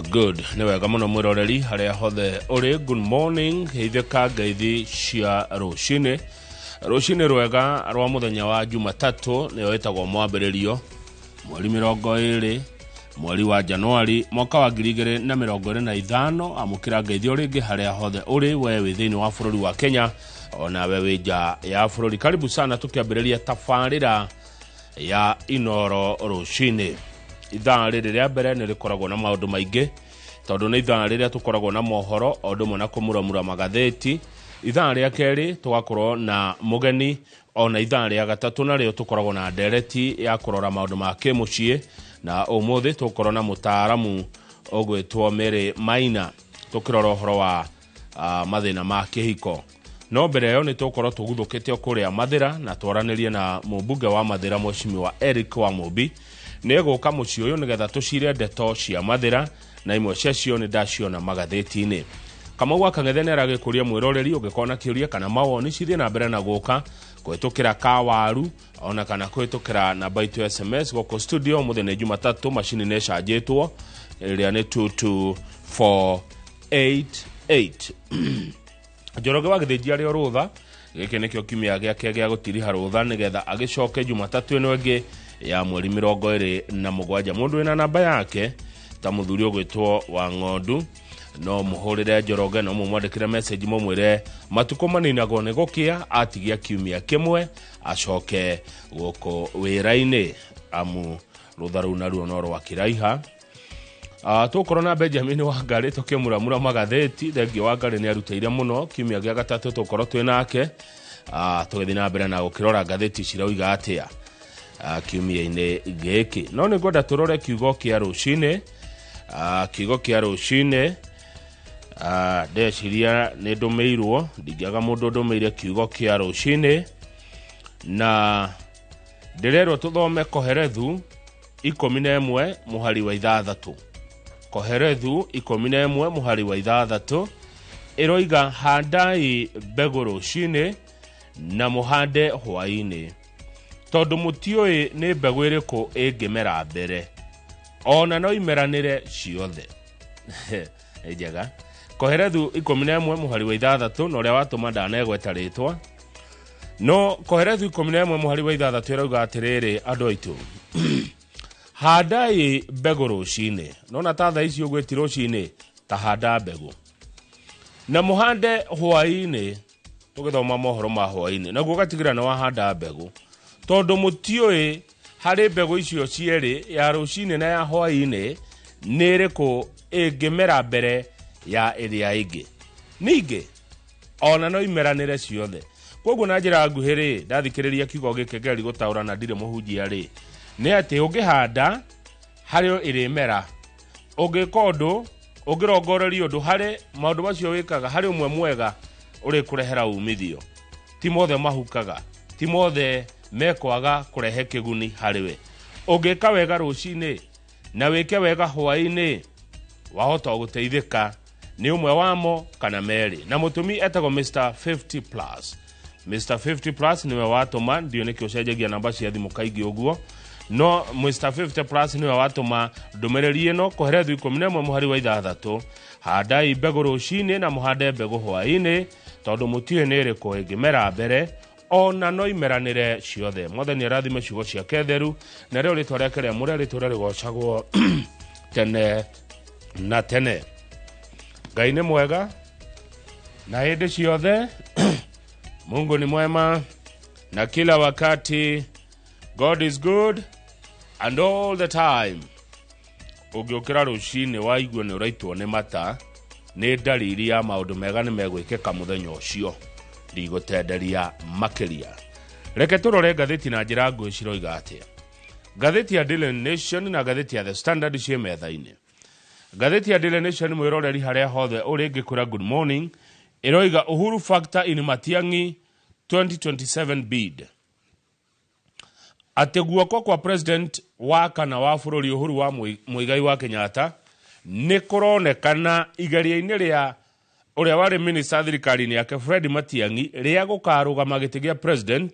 Good, nĩ wega mũno mwĩroreri harĩa hothe ũrĩ. Good morning, geithĩka ngeithi cia rũcinĩ, rũcinĩ rwega rwa mũthenya wa Jumatatũ, nĩyo ĩtagwo mwambĩrĩrio, mweri 20 mweri wa Januari mwaka wa 2025. Amũkĩra ngeithi o rĩngĩ harĩa hothe ũrĩ, we wĩ thĩinĩ wa bũrũri wa Kenya onawe wĩ nja ya bũrũri. Karibu sana tũkĩambĩrĩria tabarĩra ya Inoro rũcinĩ. Ithaa rĩrĩ rĩa mbere nĩ rĩkoragwo na maũndũ maingĩ tondũ nĩ ithaa rĩrĩa tũkoragwo na mohoro o ũndũ ũmwe na kũmuramura magathĩti. Ithaa rĩa kerĩ tũgakorwo na mũgeni, ona ithaa rĩa gatatũ narĩo tũkoragwo na ndereti ya kũrora maũndũ ma kĩmũciĩ, na ũmũthĩ tũgũkorwo na mũtaaramu ũgwĩtwo Mary Maina tũkĩrora ũhoro wa mathĩna ma kĩhiko. No mbere ĩyo nĩ tũgũkorwo tũguthũkĩte o kũrĩa Mathĩra na twaranĩrie na mũmbunge wa Mathĩra, Mheshimiwa Eric wa Mũmbi. Nĩ egũka mũciĩ ũyũ nĩgetha tũcire ndeto cia Mathĩra, na imwe ciacio nĩ ndaciona magathĩti-inĩ. Kamau wa Kang'ethe nĩ aragĩkũria mwĩroreri, ũngĩkorwo na kĩũria kana mawoni, cithiĩ na mbere na gũka kũhĩtũkĩra kawaru ona kana kũhĩtũkĩra namba itũ ya SMS gũkũ studio. Ũmũthĩ nĩ Jumatatũ, macini nĩ ĩcanjĩtwo ĩrĩa nĩ 22488. Njoroge wa Gĩthĩnji arĩ o rũtha, gĩkĩ nĩkĩo kiumia gĩake gĩa gũtiriha rũtha nĩgetha agĩcoke Jumatatũ ĩno ĩngĩ ya mweri 27. Mũndũ wĩna namba yake ta mũthuri ũgwĩtwo wa Ng'ondu, no mũhũrĩre Njoroge, no mũmwandĩkĩre message mũmwĩre matukũ maninagwo nĩ gũkĩa, atigia kiumia kĩmwe acoke gũkũ wĩra-inĩ, amu rũtha rũu naruo no rwakĩraiha. Tũgũkorwo na Benjamin Wangarĩ tũkĩmuramura magathĩti. Thengio Wangarĩ nĩ arutĩire mũno kiumia gĩa gatatũ, tũgũkorwo twĩ nake tũgĩthiĩ na mbere na gũkĩrora ngathĩti cirauga atĩa kiumia-inĩ gĩkĩ. No nĩ ngwenda tũrore kiugo kĩa rũcinĩ, kiugo kĩa rũcinĩ. Ndeciria nĩ ndũmĩirwo, ndingĩaga mũndũ ndũmĩire kiugo kĩa rũcinĩ, na ndĩrerwo tũthome Koherethu 11 mũhari wa 6. Koherethu 11 mũhari wa 6 ĩroiga, handai mbegũ rũcinĩ na mũhande hwaĩ-inĩ, tondũ mũtiũĩ nĩ mbegũ ĩrĩkũ ĩngĩmera mbere, ona no imeranĩre ciothe. Nĩ njega. Koherethu 11 mũhari wa 6, na ũrĩa watũma ndanegweta rĩtwa, no Koherethu 11 mũhari wa 6 ĩrauga atĩrĩrĩ, andũ aitũ, handai mbegũ rũcinĩ. Nona ta thaa ici ũguo ĩti rũcinĩ, ta handa mbegũ na mũhande hwaĩ-inĩ, tũgĩthoma mohoro ma hwaĩ-inĩ, naguo ũgatigĩra nĩ wahanda mbegũ, tondũ mũtiũĩ harĩ mbegũ icio cierĩ, ya rũcinĩ na ya hwaĩ-inĩ, nĩ ĩrĩkũ ĩngĩmera mbere ya ĩrĩa ĩngĩ, ningĩ ona no imeranĩre ciothe. Koguo na njĩra nguhĩ rĩ, ndathikĩrĩria kiugo gĩkĩ ngeri gũtaũra na ndirĩ mũhunjia rĩ, nĩ atĩ ũngĩhanda harĩ ĩrĩmera, ũngĩka ũndũ, ũngĩrongoreria ũndũ, harĩ maũndũ macio wĩkaga, harĩ ũmwe mwega ũrĩkũrehera umithio. Ti mothe mahukaga, ti mothe mekwaga kũrehe kĩguni harĩ we. Ũngĩka wega rũcinĩ na wĩke wega hwaĩ-inĩ, wahota gũteithĩka nĩ ũmwe wamo kana merĩ. Na mũtũmi etagwo Mr 50 plus. Mr 50 plus nĩwe watũma. Ndiũ nĩkĩ ũcenjagia namba cia thimũ kaingĩ ũguo, no Mr 50 plus nĩwe watũma ndũmĩrĩri ĩno. Koherethu 11 mũhari wa 6, handai mbegũ rũcinĩ na mũhande mbegũ hwaĩ-inĩ, tondũ mũtiũĩ nĩ ĩrĩkũ ĩngĩmera mbere, ona no imeranĩre ciothe. Mwathani arathime ciugo ciake theru, na rĩo rĩtwa rĩake rĩamũre rĩtũre rĩgocagwo tene na tene. Ngai nĩ mwega na hĩndĩ ciothe. Mungu ni mwema na kila wakati. God is good and all the time. Ũngĩũkĩra rũcinĩ waigua nĩ ũraitwo nĩ mata, nĩ ndariri ya maũndũ mega nĩ megwĩkĩka mũthenya ũcio. Ndigũtenderia makĩria, reke tũrore ngathĩti na njĩra nguhĩ ciroiga atĩa. Ngathĩti ya Daily Nation na ngathĩti ya The Standard ciĩ metha-inĩ. Ngathĩti ya Daily Nation, mwĩroreri harĩa hothe ũrĩ, ngĩkwĩra good morning, ĩroiga Uhuru factor in Matiang'i 2027 bid, atĩ guoko kwa president wa kana wa bũrũri Uhuru wa Muigai wa Kenyatta nĩ kũronekana igeria-inĩ rĩa ũrĩa warĩ minista thirikari-inĩ yake Fred Matiang'i rĩa gũkarũgama gĩtĩ gĩa president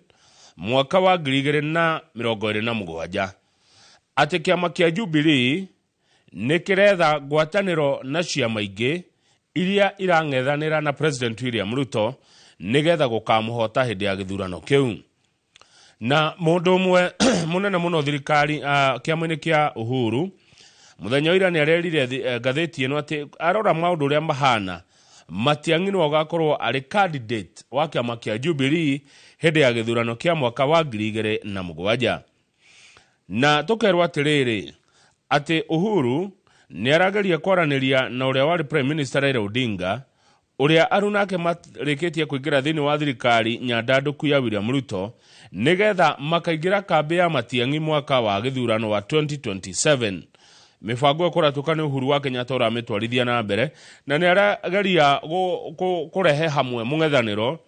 mwaka wa 2027, atĩ kĩama kĩa Jubilee Nĩ kĩretha ngwatanĩro na ciama ingĩ iria irang'ethanĩra na President William Ruto nĩgetha gũkamũhota hĩndĩ ya gĩthurano kĩu. Na mũndũ ũmwe mũnene mũno thirikari kĩama-inĩ kĩa Uhuru mũthenya wa ira nĩ arerire ngathĩti ĩno atĩ arora maũndũ ũrĩa mahana, Matiang'i nĩwe ũgakorwo arĩ candidate wa kĩama kĩa Jubilee hĩndĩ ya gĩthurano kĩa mwaka wa 2007. Na tũkerwo atĩrĩrĩ atĩ Uhuru nĩ arageria kwaranĩria na ũrĩa warĩ Prime Minister Raila Odinga, ũrĩa arunake marĩkĩtie kũingĩra thĩinĩ wa thirikari nyandandũku ya William Ruto, nĩgetha makaingĩra kambĩ ya Matiang'i mwaka wa gĩthurano wa 2027. Mĩbango ĩkũratũka nĩ Uhuru wa Kenyatta ũramĩtwarithia na mbere, na nĩ arageria kũrehe hamwe mũng'ethanĩro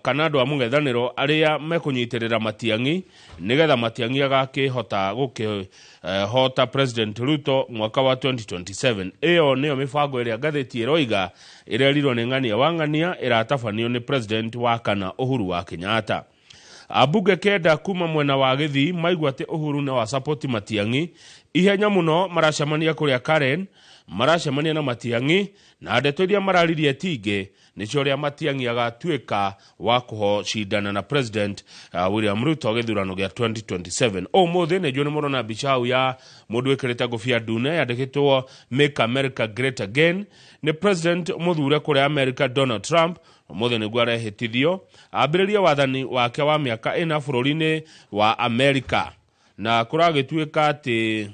kana andũ a mũng'ethanĩro arĩa mekũnyitĩrĩra Matiang'i nĩgetha Matiang'i agakĩhota gũkĩhota President Ruto mwaka wa 2027. Ĩyo nĩyo mĩbango ĩrĩa ngathĩti ĩroiga ĩrerirwo nĩ ng'ania wa ng'ania ĩratabanio nĩ President wa kana Uhuru wa Kenyatta. Ambunge 9 kuma mwena wa Gĩthii maigua atĩ Uhuru nĩ wa support Matiang'i ihenya mũno maracemania kũrĩa Karen, maracemania na Matiang'i na ndeto iria mararirie tingĩ nĩcio ũrĩa Matiang'i agatuĩka wa kũcindana na President William Ruto gĩthurano gĩa 2027. Ũmũthĩ nĩ njũĩ nĩ mũrona mbica hau ya mũndũ wĩkĩrĩte ngũbia ndune yandĩkĩtwo Make America Great Again nĩ President mũthure kũrĩa America Donald Trump. Ũmũthĩ nĩguo arehĩtithio ambĩrĩrie wathani wake wa mĩaka 4 bũrũri-inĩ wa America. Na kũragĩtuĩka atĩ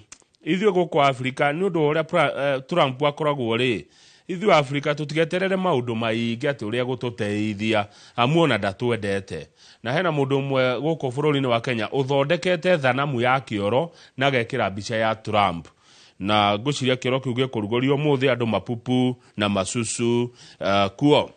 ithuĩ gũkũ Afrika nĩ ũndũ wa ũrĩa Trump akoragwo rĩ, ithuĩ Afrika tũtigeterere maũndũ maingĩ atĩ ũrĩa gũtũteithia amu ona ndatwendete. Na hena mũndũ ũmwe gũkũ bũrũri-inĩ wa Kenya ũthondekete thanamu ya kĩoro na agekĩra mbica ya Trump. Na ngwĩciria kĩoro kĩu gĩkũrugũrio ũmũthĩ andũ mapupu na masusu kuo.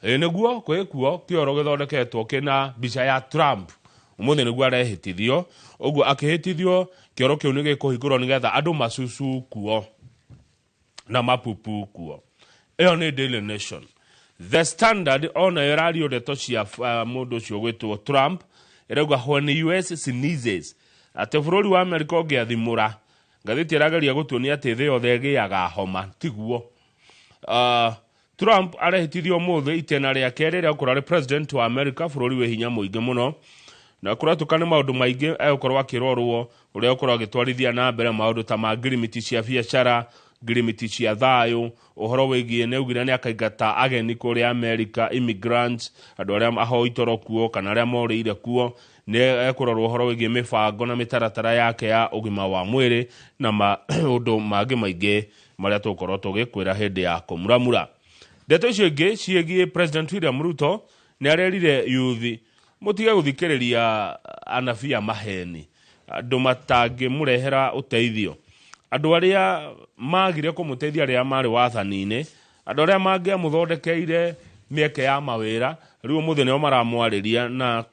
Nĩguo kwĩ kuo kĩoro gĩthondeketwo kĩna mbica ya Trump. Ũmũthĩ nĩguo arehĩtithio, ũguo akĩhĩtithio kĩoro kĩu nĩ gĩkũhingũrwo nĩgetha andũ masusu kuo na mapupu kuo. Ĩyo nĩ Daily Nation. The Standard onayo ĩrario ndeto cia mũndũ ũcio ũgwĩtwo Trump, ĩrauga when US sneezes, atĩ bũrũri wa America ũngĩathimũra. Ngathĩti ĩrageria gũtuonia atĩ thĩ yothe ĩgĩaga homa, tiguo. Trump arehĩtithio ũmũthĩ itĩna rĩake rĩrĩa akorwo arĩ president wa America, bũrũri wĩ hinya mũingĩ mũno. Na kũratuĩka nĩ maũndũ maingĩ egũkorwo akĩrorwo ũrĩa egũkorwo agĩtwarithia na mbere maũndũ ta ma ngirimiti cia biacara, ngirimiti cia thayũ, ũhoro wĩgiĩ nĩ augire nĩ akaingata ageni kũrĩa America, immigrants, andũ arĩa ahoi toro kuo kana arĩa morĩire kuo. Nĩ ekũrorwo ũhoro wĩgiĩ mĩbango na mĩtaratara yake ya ũgima wa mwĩrĩ na maũndũ mangĩ maingĩ marĩa tũgũkorwo tũgĩkwĩra hĩndĩ ya kũmuramura. Ndeto icio ingĩ ciĩgiĩ President William Ruto nĩ arerire youth mũtige gũthikĩrĩria anabii a maheni, andũ matangĩmũrehera ũteithio, andũ arĩa magire kũmũteithia rĩrĩa marĩ wathani-inĩ, andũ arĩa mangĩamũthondekeire mĩeke ya mawĩra, rĩu ũmũthĩ nĩo maramwarĩria na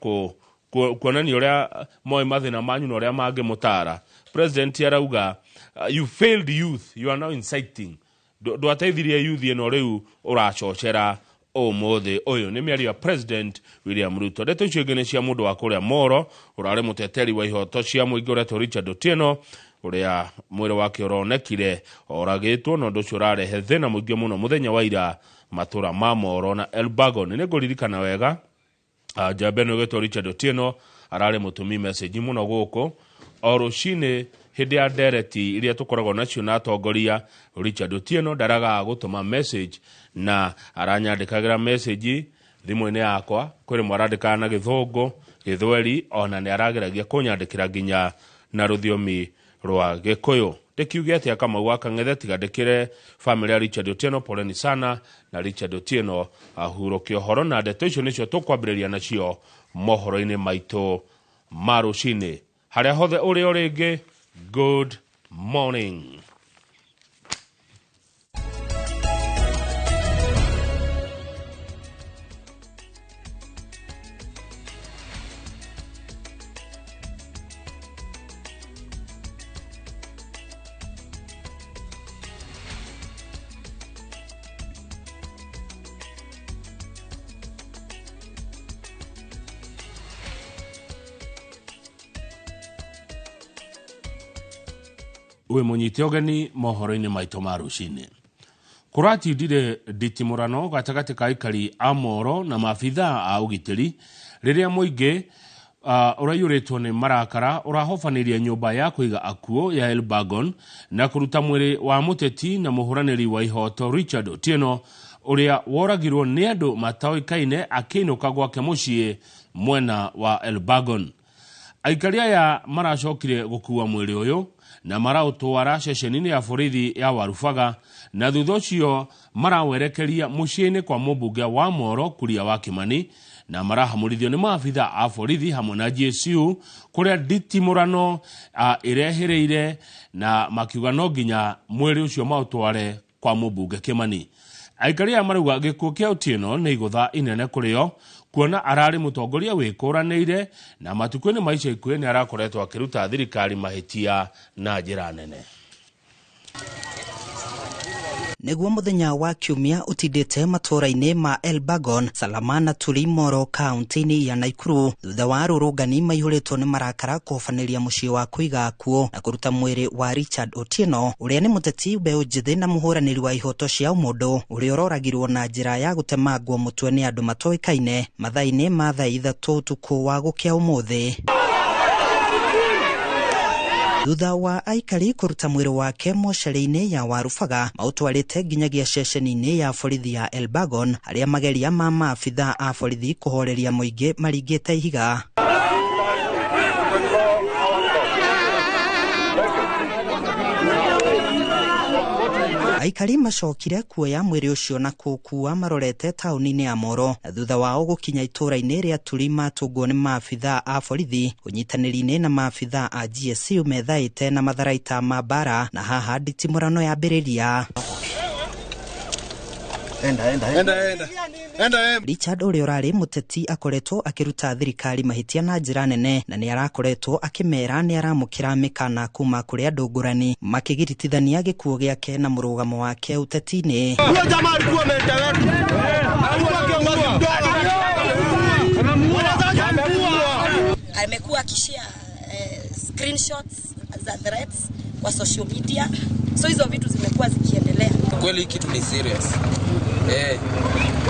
kuonania ũrĩa moĩ mathĩna manyu na ũrĩa mangĩmũtara. President arauga, you failed youth, you are now inciting. Ndwateithirie youth ĩno rĩu ũracocera ũmũthĩ ũyũ. Nĩ mĩario ya President William Ruto. Ndeto icio ingĩ nĩ cia mũndũ wa kũrĩa Moro, ũrarĩ mũteteri wa ihoto cia mũingĩ ũretwo Richard Otieno, ũrĩa mwĩrĩ wake ũronekire oragĩtwo, na ũndũ ũcio ũrarehe thĩna mũingĩ mũno mũthenya wa ira matũra ma Moro na Elbagon. Nĩ ngũririkana wega, njamba ĩno ĩgwĩtwo Richard Otieno ararĩ mũtũmi message mũno gũkũ o rũcinĩ hĩndĩ ya ndereti iria tũkoragwo nacio na atongoria. Richard Otieno ndaragaga gũtũma message na aranyandĩkagĩra message thimũ-inĩ yakwa, kwĩ rĩmwe arandĩkaga na gĩthũngũ, gĩthweri, ona nĩ arageragia kũnyandĩkĩra nginya na rũthiomi rwa Gĩkũyũ. Ndĩkiuge atĩa Kamau wa Kang'ethe, tiga ndĩkĩre family ya Richard Otieno poleni sana, na Richard Otieno ahurũke ũhoro. Na ndeto icio nĩcio tũkwambĩrĩria nacio mohoro-inĩ maitũ ma rũcinĩ. Harĩa hothe ũrĩ o rĩngĩ, good morning. Wĩ mũnyite ũgeni mohoro-inĩ maitũ ma rũcinĩ. Kũratindire nditimũrano gatagatĩ ka aikari a Moro na maabithaa a ũgitĩri rĩrĩa mũingĩ ũraiyũrĩtwo nĩ marakara ũrahobanĩria nyũmba ya kũiga akuũ ya Elbagon na kũruta mwĩrĩ wa mũteti na mũhũranĩri wa ihoto Richard Otieno ũrĩa woragirwo nĩ andũ mataũĩkaine akĩinũka gwake mũciĩ mwena wa Elbagon. Aikari aya maracokire gũkua mwĩrĩ ũyũ na maraũtwara ceceni-inĩ ya borithi ya Warubaga na thutha ũcio marawerekeria mũciĩ-inĩ kwa mũmbunge wa Moro Kuria wa Kimani na marahamũrithio nĩ maabitha a borithi hamwe na GSU kũrĩa nditimũrano ĩrehĩrĩire na makiuga no nginya mwĩrĩ ũcio maũtware kwa mũmbunge Kimani. Aikari aya marauga gĩkuũ kĩa Otieno nĩ igũtha inene kũrĩ o kuona ararĩ mũtongoria wĩkũranĩire na matukũ-inĩ ma ica ikuhĩ nĩ arakoretwo akĩruta thirikari mahĩtia na njĩra nene. Nĩguo mũthenya wa kiumia ũtindĩte matũũra-inĩ ma Elbagon, Salama na Turi Moro kaunti-inĩ ya Nakuru thutha wa arũrũngani maihũrĩtwo nĩ marakara kũhobanĩria mũciĩ wa kũiga akuũ na kũruta mwĩrĩ wa Richard Otieno ũrĩa nĩ mũteti mbeũ njĩthĩ na mũhũranĩri wa ihoto cia ũmũndũ ũrĩa ũroragirwo na njĩra ya gũtemangwo mũtwe nĩ andũ matoĩkaine mathaa-inĩ ma thaa 3 ũtukũ wa gũkĩa ũmũthĩ. Thutha wa aikari kũruta mwĩrĩ wake mocarĩ-inĩ ya Warubaga maũtwarĩte nginyagia ceceni-inĩ ya borithi ya Elbagon arĩa mageria ma maabitha a borithi kũhoreria mũingĩ maringĩte ihiga. Aikari macokire kuoya mwĩrĩ ũcio na kũũkuua marorete taũni-inĩ ya Moro na thutha wao gũkinya itũũra-inĩ rĩa Turi matũngwo nĩ maabitha a borithi ũnyitanĩri-inĩ na maabitha a GSU methaĩte na matharaita ma mbara na haha nditimũrano yambĩrĩria. Enda. Richard ũrĩa ũrarĩ mũteti akoretwo akĩruta thirikari mahĩtia na njĩra nene na nĩ arakoretwo akĩmera nĩ aramũkĩra mĩkana kuma kũrĩ andũ ngũrani makĩgiritithania gĩkuũ gĩake na mũrũgamo wake ũteti-inĩ. Huyo jamaa alikuwa mentor wetu. Alikuwa kiongozi mdogo. Amekuwa akishare screenshots za threats kwa social media. So hizo vitu zimekuwa zikiendelea. Kweli kitu ni serious.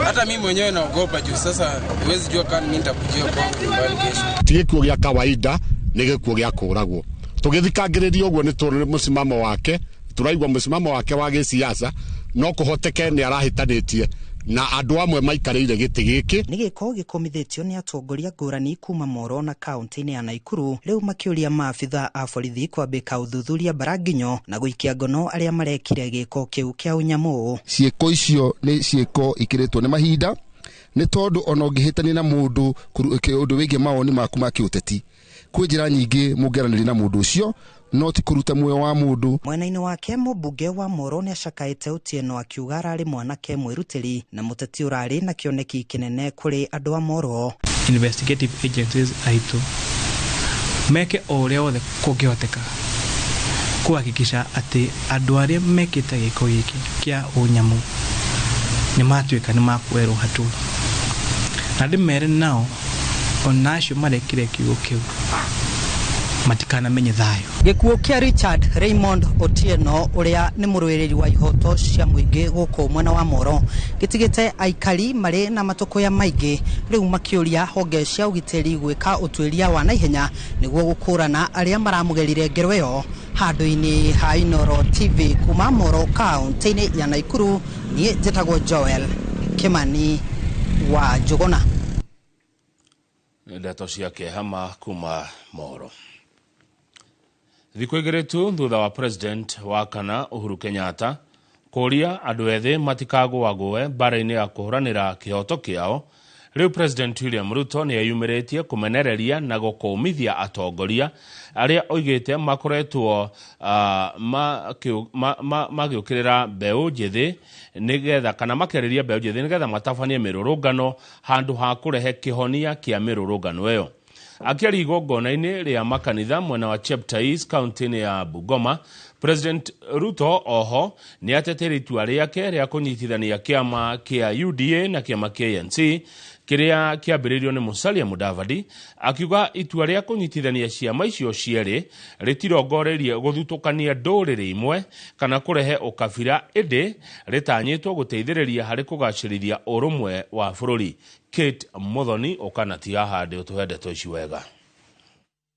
Hata mimi mwenyewe naogopa juu sasa huwezi jua kama mimi nitakujia kwangu nyumbani kesho. Ti gĩkuũ gĩa kawaida nĩ gĩkuũ gĩa kũragwo. Tũgĩthikangĩrĩria ũguo nĩ tũrĩ mũsimamo wake, tũraigua mũsimamo wake wa gĩsiasa no kũhoteke nĩ arahĩtanĩtie na andũ amwe maikarĩire gĩtĩ gĩkĩ. Nĩ gĩko gĩkũmithĩtio nĩ atongoria ngũrani kuma Moro na kaunti-inĩ ya Nakuru rĩu makĩũria maabitha a borithi kwambĩka ũthuthuria mbaranginyo na gũikia ngono arĩa marekire gĩko kĩu kĩa ũnyamũ. Ciĩko icio nĩ ciĩko ikĩrĩtwo nĩ mahinda nĩ tondũ ona ũngĩhĩtania na mũndũ ũndũ wĩgiĩ mawoni maku ma kĩũteti kwĩ njĩra nyingĩ mũngĩaranĩria na mũndũ ũcio no ti kũruta muoyo wa mũndũ. Mwena-inĩ wake mũmbunge wa Moro nĩ acakaĩte Otieno akiuga ararĩ mwanake mwĩrutĩri na mũteti ũrarĩ na kĩoneki kĩnene kũrĩ andũ a Moro. Investigative agencies aitũ meke o ũrĩa wothe kũngĩhoteka kuhakikisha atĩ andũ arĩa mekĩte gĩko gĩkĩ kĩa ũnyamũ nĩ matuĩka nĩ makuoerwo hatua na ndĩmere nao ona acio marekire kiugo kĩu matikanamenye thayũ. Gĩkuũ kĩa Richard Raymond Otieno ũrĩa nĩ mũrũĩrĩri wa ihoto cia mũingĩ gũkũ mwena wa Moro gĩtigĩte aikari marĩ na matũkũya maingĩ rĩu makĩũria honge cia ũgitĩri gwĩka ũtuĩria wa naihenya nĩguo gũkũrana arĩa maramũgerire ngero ĩyo. Handũ-inĩ ha Inooro TV kuma Moro kaunti-inĩ ya Nakuru, niĩ njĩtagwo Joel Kimani wa Njũgũna. Ndeto cia kĩehama kuma Moro. Thikũ igĩrĩ tu thutha wa president wa kana Uhuru Kenyatta kũũria andũ ethĩ matikagũagũe mbara-inĩ ya kũhũranĩra kĩhoto kĩao, rĩu President William Ruto nĩ eyumĩrĩtie kũmenereria na gũkũmithia atongoria arĩa oigĩte makoretwo magĩũkĩrĩra mbeũ njĩthĩ nĩgetha kana makĩarĩria mbeũ njĩthĩ nĩgetha matabanie mĩrũrũngano handũ ha kũrehe kĩhonia kĩa mĩrũrũngano ĩyo. Akĩaria igongona-inĩ rĩa makanitha mwena wa Cheptais kaunti-inĩ ya Bungoma, President Ruto oho nĩ ateteire itua rĩake rĩa kũnyitithania kĩama kĩa UDA na kĩama kĩa ANC kĩrĩa kĩambĩrĩirio nĩ Musalia Mudavadi, akiuga itua rĩa kũnyitithania ciama icio cierĩ rĩtirongoreirie gũthutũkania ndũrĩrĩ imwe kana kũrehe ũkabira, ĩndĩ rĩtanyĩtwo gũteithĩrĩria harĩ kũgacĩrithia ũrũmwe wa bũrũri. Kate Muthoni ũkanatia haha ndĩ ũtũhe ndeto ici wega.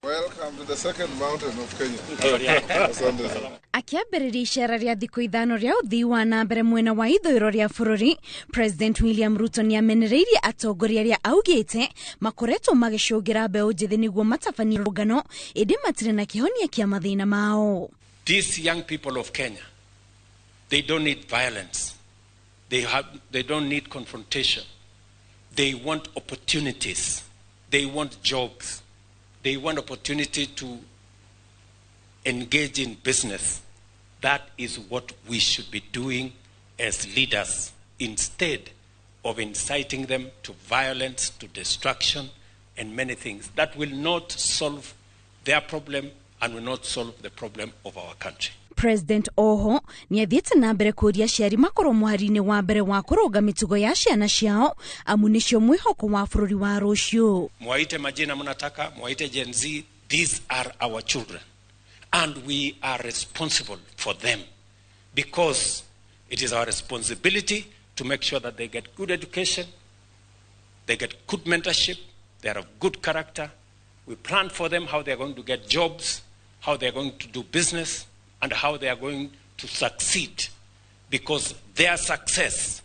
Welcome to the second mountain of Kenya. Asante sana. Akĩambĩrĩria icera rĩa thikũ 5 rĩa ũthii wa na mbere mwena wa ithũĩro rĩa bũrũri, President William Ruto nĩamenereirie atongoria arĩa augĩte makoretwo magĩcũngĩra mbeũ njĩthĩ nĩguo matabanie rũngano, ĩndĩ matirĩ na kĩhonia kĩa mathĩna mao. These young people of Kenya, they don't need violence. They don't need confrontation. They want opportunities. They want jobs. They want opportunity to engage in business. That is what we should be doing as leaders, instead of inciting them to violence, to destruction, and many things that will not solve their problem and will not solve the problem of our country. President oho nĩathiĩte na mbere kũria aciari makorwo mũhari-inĩ wa mbere wa kũrũnga mĩtugo ya ciana ciao, amu nĩcio mwĩhoko wa bũrũri wa rũciũ. Mwaite majina mnataka, mwaite Gen Z, these are our children and we are responsible for them, because it is our responsibility to make sure that they get good education, they get good mentorship, they are of good character. We plan for them how they are going to get jobs, how they are going to do business, and how they are going to succeed, because their success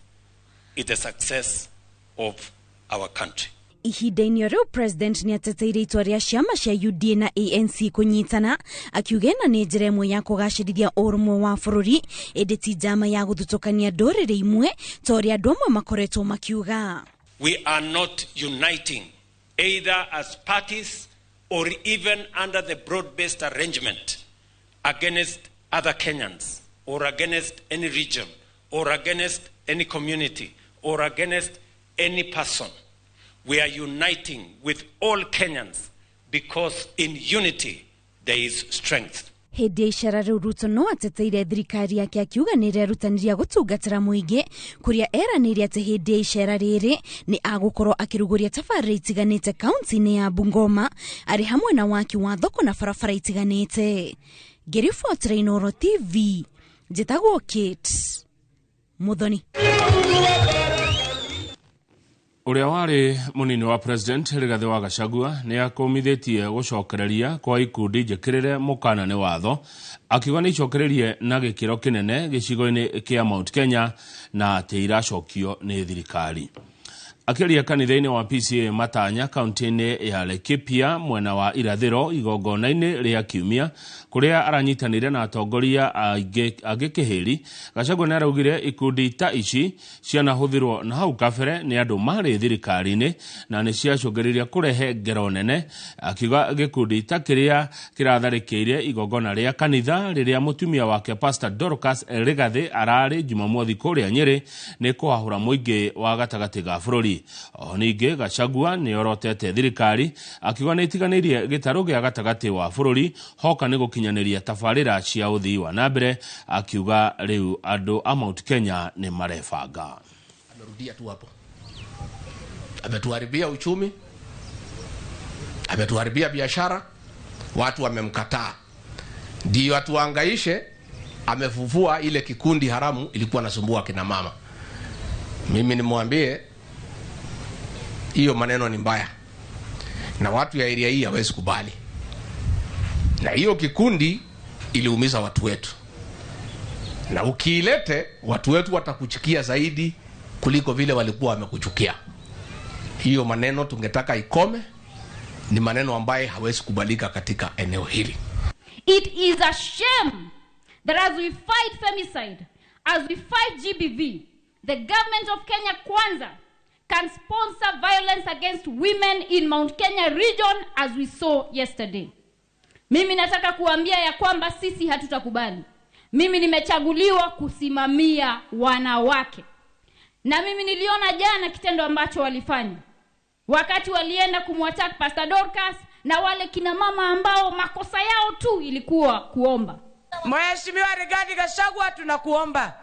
is the success of our country. Ihinda-inĩ rĩu President nĩateteire itua rĩa ciama cia UDA na ANC kũnyitana, akiuga ĩno nĩ njĩra ĩmwe ya kũgacĩrithia ũrũmwe wa bũrũri, ĩndĩ ti njama ya gũthutũkania ndũrĩrĩ imwe ta ũrĩa andũ amwe makoretwo makiuga. We are not uniting either as parties or even under the broad-based arrangement against other Kenyans or against any region or against any community or against any person. We are uniting with all Kenyans because in unity there is strength. Hĩndĩ ya icera rĩu Ruto no ateteire thirikari yake akiuga nĩ ĩrerutanĩria gũtungatĩra mũingĩ, kũrĩa eranĩire atĩ hĩndĩ ya icera rĩrĩ nĩ agũkorwo akĩrugũria tabarĩra itiganĩte kaunti-inĩ ya Bungoma, arĩ hamwe na waki wa thoko na barabara itiganĩte. Ngĩribotera Inooro TV, njĩtagwo Kate Muthoni. Ũrĩa warĩ mũnini wa President Rigathĩ wa Gachagua nĩ akũmithĩtie gũcokereria kwa ikundi njĩkĩrĩre mũkana nĩ watho, akiuga nĩ icokererie na gĩkĩro kĩnene gĩcigo-inĩ kĩa Mount Kenya na atĩ iracokio nĩ thirikari. Akĩaria kanitha-inĩ wa PCA Matanya kaunti-inĩ ya Laikipia mwena wa irathĩro igongona-inĩ rĩa kiumia kũrĩa aranyitanĩire na atongoria angĩ kĩhĩri, Gachagua nĩaraugire ikundi ta ici cianahũthĩrwo na hau kabere nĩ andũ marĩ thirikari-inĩ na nĩ ciacũngĩrĩria kũrehe ngero nene, akiuga gĩkundi ta kĩrĩa kĩratharĩkĩire igongona rĩa kanitha rĩrĩa mũtumia wake Pastor Dorcas Rigathĩ ararĩ Jumamothi kũrĩa Nyĩrĩ nĩ kũhahũra mũingĩ wa gatagatĩ ga bũrũri. O ningĩ Gachagua nĩorotete thirikari akiuga nĩ ĩtiganĩirie gĩtarũ gĩa gatagatĩ wa bũrũri hoka nĩ gũkinyanĩria tabarĩra cia ũthii wa na mbere, akiuga rĩu andũ a Mount Kenya nĩ marebanga. Amerudia tu hapo, ametuharibia uchumi, ametuharibia biashara, watu wamemkataa, ndio atuhangaishe. Amefufua ile kikundi haramu ilikuwa nasumbua kina mama. Mimi nimwambie hiyo maneno ni mbaya, na watu ya area hii hawezi kubali, na hiyo kikundi iliumiza watu wetu, na ukiilete watu wetu watakuchukia zaidi kuliko vile walikuwa wamekuchukia. Hiyo maneno tungetaka ikome, ni maneno ambaye hawezi kubalika katika eneo hili. It is a shame that as we fight femicide, as we fight GBV, the government of Kenya Kwanza can sponsor violence against women in Mount Kenya region as we saw yesterday. Mimi nataka kuambia ya kwamba sisi hatutakubali. Mimi nimechaguliwa kusimamia wanawake. Na mimi niliona jana kitendo ambacho walifanya. Wakati walienda kumwattack Pastor Dorcas, na wale kina mama ambao makosa yao tu ilikuwa kuomba. Mheshimiwa Rigathi Gachagua, tunakuomba,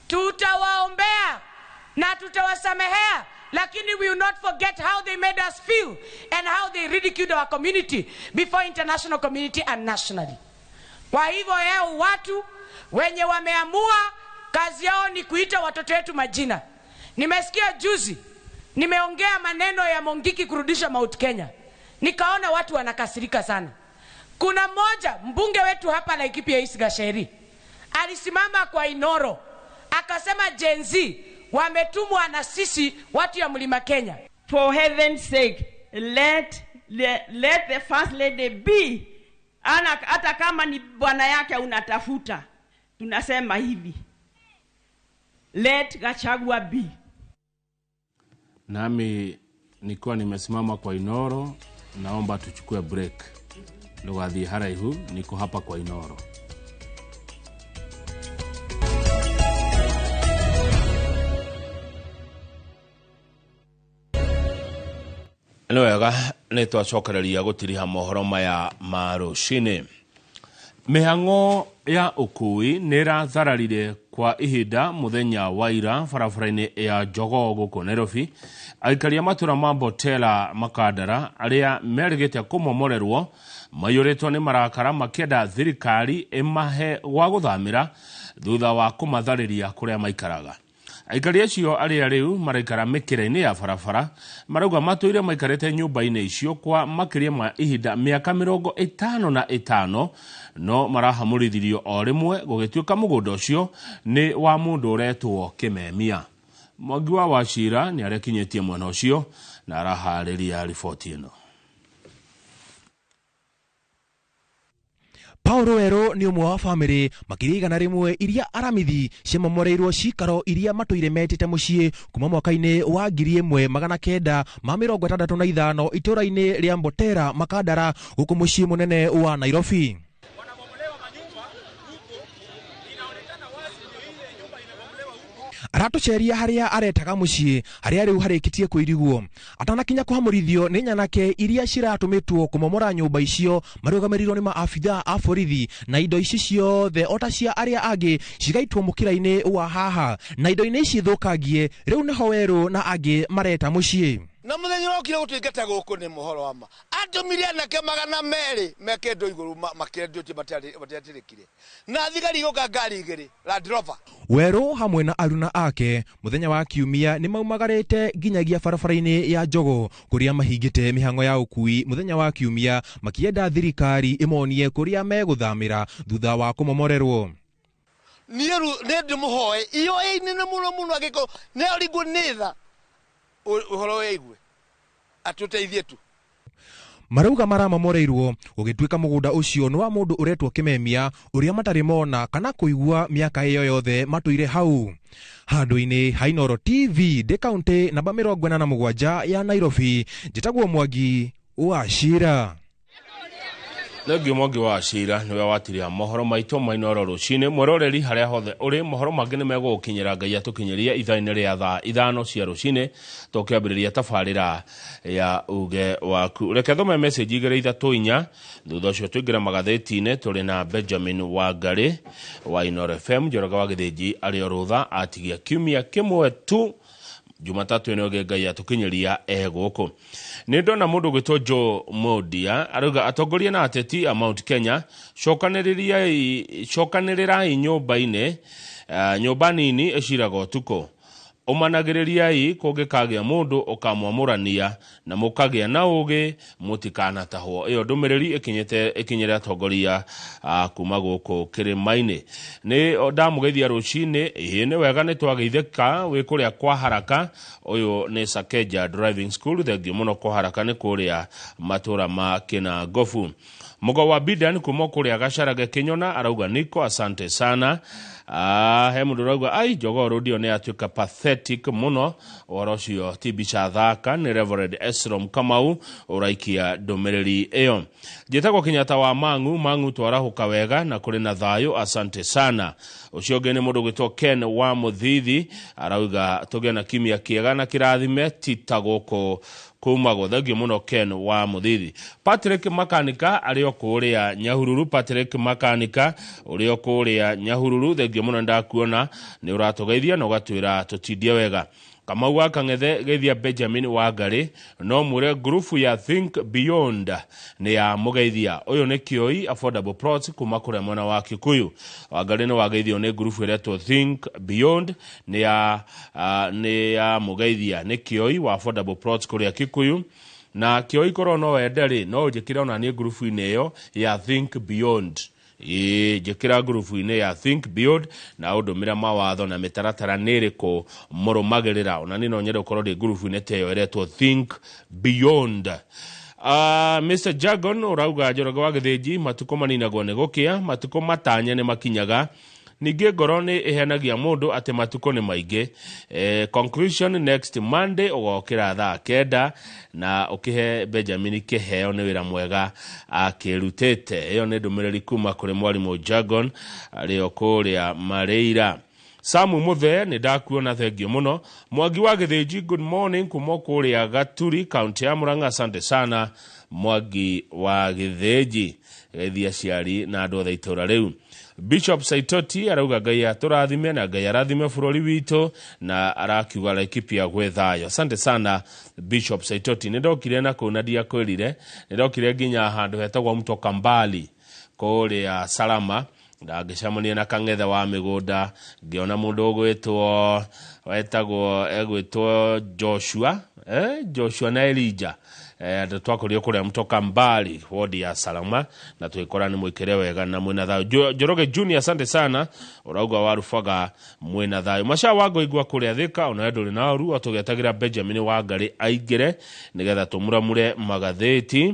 tutawaombea na tutawasamehea, lakini we will not forget how they made us feel and how they ridiculed our community before international community and nationally. Kwa hivyo leo watu wenye wameamua kazi yao ni kuita watoto wetu majina. Nimesikia juzi nimeongea maneno ya Mungiki kurudisha Mount Kenya, nikaona watu wanakasirika sana. Kuna mmoja mbunge wetu hapa Laikipia East Gacheri alisimama kwa Inoro akasema Gen Z wametumwa na sisi watu ya Mlima Kenya. For heaven's sake, let the first lady be. Ana, hata kama ni bwana yake unatafuta, tunasema hivi, let Gachagua be. Nami nikiwa nimesimama kwa Inoro, naomba tuchukue break. Ndũgathiĩ haraihu, niko hapa kwa Inoro. Nĩ wega nĩ twacokereria gũtiriha mohoro maya ma rũcinĩ. Mĩhang'o ya ũkui nĩ ĩrathararire kwa ihinda mũthenya wa ira barabara-inĩ ya Jogoo gũkũ Nairobi. Aikari a matũra ma Mbotela Makandara arĩa merĩgĩte kũmomorerwo maiyũrĩtwo nĩ marakara makĩenda thirikari ĩmahe gwa gũthamĩra thutha wa kũmatharĩria kũrĩa maikaraga. Aikari acio arĩa rĩu maraikara mĩkĩra-inĩ ya barabara marauga matũire maikarĩte nyũmba-inĩ icio kwa makĩria ma ihinda mĩaka 55 no marahamũrithirio o rĩmwe gũgĩtuĩka mũgũnda ũcio nĩ wa mũndũ ũretwo Kĩmemia. Mwangi wa Wachira nĩ arekinyĩtie mwena ũcio na araharĩria riboti ĩno. Paulo Wero nĩ ũmwe wa bamĩrĩ makĩria 100 iria aramithi ciamomoreirwo cikaro iria matũire metĩte mũciĩ kuma mwaka-inĩ wa 1965 itũra-inĩ rĩa Mbotera Makandara gũkũ mũciĩ mũnene wa Nairobi. Aratũceria harĩa aretaga mũciĩ harĩa rĩu harĩkĩtie kũirigwo atanakinya kũhamũrithio nĩ nyanake iria ciratũmĩtwo kũmomora nyũmba icio marũgamĩrĩirwo nĩ maabithaa a borithi na indo ici ciothe ota cia arĩa angĩ cigaitwo mũkĩra-inĩ wa haha na indo-inĩ ici thũkangie rĩu nĩho Werũ na angĩ mareta mũciĩ. Na muthenya ũrokire gũtũingata gũkũ nĩ mũhoro wa ma atũmire anake 200 mekendo igũrũ makĩendio matiatĩrĩkire na thigari igũka ngari igĩrĩ Land Rover. Werũ hamwe na aruna ake muthenya wa kiumia nĩ maumagarĩte nginyagia barabara-inĩ ya Jogoo kũrĩa mahingĩte mĩhang'o ya ũkui muthenya wa kiumia makĩenda thirikari ĩmonie kũrĩa megũthamĩra thutha wa kũmomorerwo. Niĩ nĩ ndĩmũhoe iyo ĩnene mũno mũno angĩkorwo nĩ ũringwo nĩ tha ũhoro wĩigue atũteithie tu. Marauga maramamoreirwo gũgĩtuĩka mũgũnda ũcio nĩ wa mũndũ ũretwo Kĩmemia ũrĩa matarĩ mona kana kũigua mĩaka ĩyo yothe matũire hau. Handũ-inĩ ha Inooro TV ndĩ kaũntĩ namba 47 ya Nairobi, njĩtagwo Mwangi wa Cira. Thengio Mwangi wa Cira niwe watiria mohoro maitũ ma Inooro rũcinĩ. Mwĩroreri harĩa hothe ũrĩ, mohoro mangĩ nĩ megũgũkinyĩra Ngai atũkinyĩria ithaa-inĩ rĩa thaa 5 cia rũcinĩ tũkĩambĩrĩria tabarĩra ya uge waku. Reke thome message 2 3 4 thutha ũcio tũingĩre magathĩti-inĩ. Tũrĩ na Benjamin Wangari wa Inooro FM, Njoroge wa Gĩthĩnji arĩ o rũtha atigia kiumia kĩmwe tu Jumatatu ĩno ĩngĩ Ngai atũkinyĩria e gũkũ. Nĩ ndona mũndũ ũgwĩtwo Joe Modia arauga atongoria na ateti a Mount Kenya cokanĩrĩrai nyũmba-inĩ nyũmba nini ĩciraga ũtukũ, ũmanagĩrĩriai kũngĩkagĩa mũndũ ũkamwamũrania na mũkagĩa na ũgĩ mũtikanatahwo. Ĩyo ndũmĩrĩri ĩkinyĩre atongoria kuma gũkũ kĩrĩma-inĩ. Nĩ ndamũgeithia rũcinĩ, ĩĩ nĩ wega nĩ twageithĩka wĩ kũrĩa kwa haraka. Ũyũ nĩ Sakeja Driving School, thengio mũno kwa haraka nĩ kũrĩa matũra ma Kĩnangobu. Mũgo wa Bidan kuma kũrĩa Gacarage Kĩnyona arauga niko asante sana. He mũndũ ũrauga ai Jogoo Road ĩyo nĩ yatuĩka pathetic mũno. Ũhoro ũcio ti mbica thaka. Nĩ Reverend Esrom Kamau ũraikia ndũmĩrĩri ĩyo. Njĩtagwo Kenyatta wa Mang'u. Mang'u twarahũka wega na kũrĩ na thayũ, asante sana. Ũcio ũngĩ nĩ mũndũ ũgwĩtwo Ken wa Mũthithi, arauga tũgĩe na kiumia kĩega na kĩrathime, ti ta gũkũ kumagwo. Thengiũ mũno Ken wa Mũthithi. Patrick Makanika arĩ o kũrĩa Nyahururu. Patrick Makanika ũrĩ o kũrĩa Nyahururu, thengiũ mũno, ndakuona nĩ ũratũgeithia na ũgatwĩra tũtindie wega. Kamau wa Kang'ethe, geithia Benjamin Wangari no mwĩre ngurubu ya Think Beyond nĩ ya mũgeithia. Ũyũ nĩ Kĩoi Affordable Plots kuma kũrĩa mwena wa Kikuyu. Wangari nĩ wageithio nĩ ngurubu ĩretwo Think Beyond, nĩ ya mũgeithia. Nĩ Kĩoi wa Affordable Plots kũrĩa Kikuyu. Na Kĩoi, korwo no wende rĩ, no ũnjĩkĩre ona niĩ ngurubu-inĩ ĩyo ya Think Beyond. Ĩĩ, njĩkĩra ngurubu-inĩ ya Think Beyond na ũndũmĩre mawatho na mĩtaratara nĩ ĩrĩkũ mũrũmagĩrĩra. Ona niĩ no nyende gũkorwo ndĩ ngurubu-inĩ ta ĩyo ĩretwo Think Beyond. Mr Jagon ũrauga Njoroge wa Gĩthĩnji, matukũ maninagwo nĩ gũkĩa, matukũ matanye nĩ makinyaga, ningĩ ngoro nĩ ĩhenagia mũndũ atĩ matukũ nĩ maingĩ. Conclusion, next Monday ũgokĩra thaa 9 na ũkĩhe Benjamin kĩheo nĩ wĩra mwega akĩrutĩte. Ĩyo nĩ ndũmĩrĩri kuma kũrĩ mwarimũ Jagon arĩ o kũrĩa Mareira. Samu Muthe, nĩ ndakuona, thengio mũno. Mwangi wa Gĩthĩnji, good morning kuma kũrĩa Gaturi, kaunti ya Murang'a. Asante sana Mwangi wa Gĩthĩnji, geithia aciari na andũ othe itũra rĩu. Bishop Saitoti arauga Ngai atũrathime na Ngai arathime bũrũri witũ, na arakiuga Laikipia gwĩ thayũ. Asante sana Bishop Saitoti. Nĩ ndokire na kũu na ndiakwĩrire, nĩ ndokire nginya handũ hetagwo Mto Kambali kũrĩa Salama, na ngĩcemania na Kang'ethe wa mĩgũnda, ngĩona mũndũ ũgwĩtwo wetagwo egwĩtwo Joshua, Joshua na Elijah. Andũ twakorirwo kũrĩa Mtoka Mbali, wodi ya Salama, na twĩkora nĩ mwĩkĩre wega na mwĩna thayũ. Njoroge Junior, asante sana, ũrauga warubaga mwĩna thayũ. Maca wa ngũigua kũrĩa Thĩka, ona ndũrĩ na ũru, tũgĩetagĩra Benjamin Wangari aingĩre nĩgetha tũmuramure magathĩti.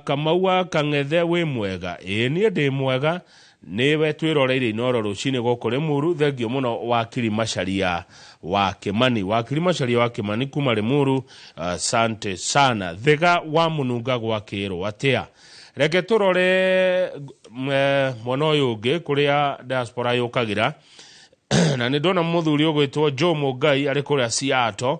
Kamau wa Kang'ethe, wĩ mwega? Ĩĩ, niĩ ndĩ mwega, nĩwe twĩroreire Inoro rũcinĩ gũkũ Rĩmuru. Thengio mũno wakiri Macaria wa Kĩmani, wakiri Macaria wa Kĩmani kuma Rĩmuru, asante sana. Thĩga wa Mũnunga gwakĩrwo atĩa? Reke tũrore mwena ũyũ ũngĩ kũrĩa diaspora yũkagĩra, na nĩ ndona mũthuri ũgwĩtwo Joe Mũngai arĩ kũrĩa Seattle.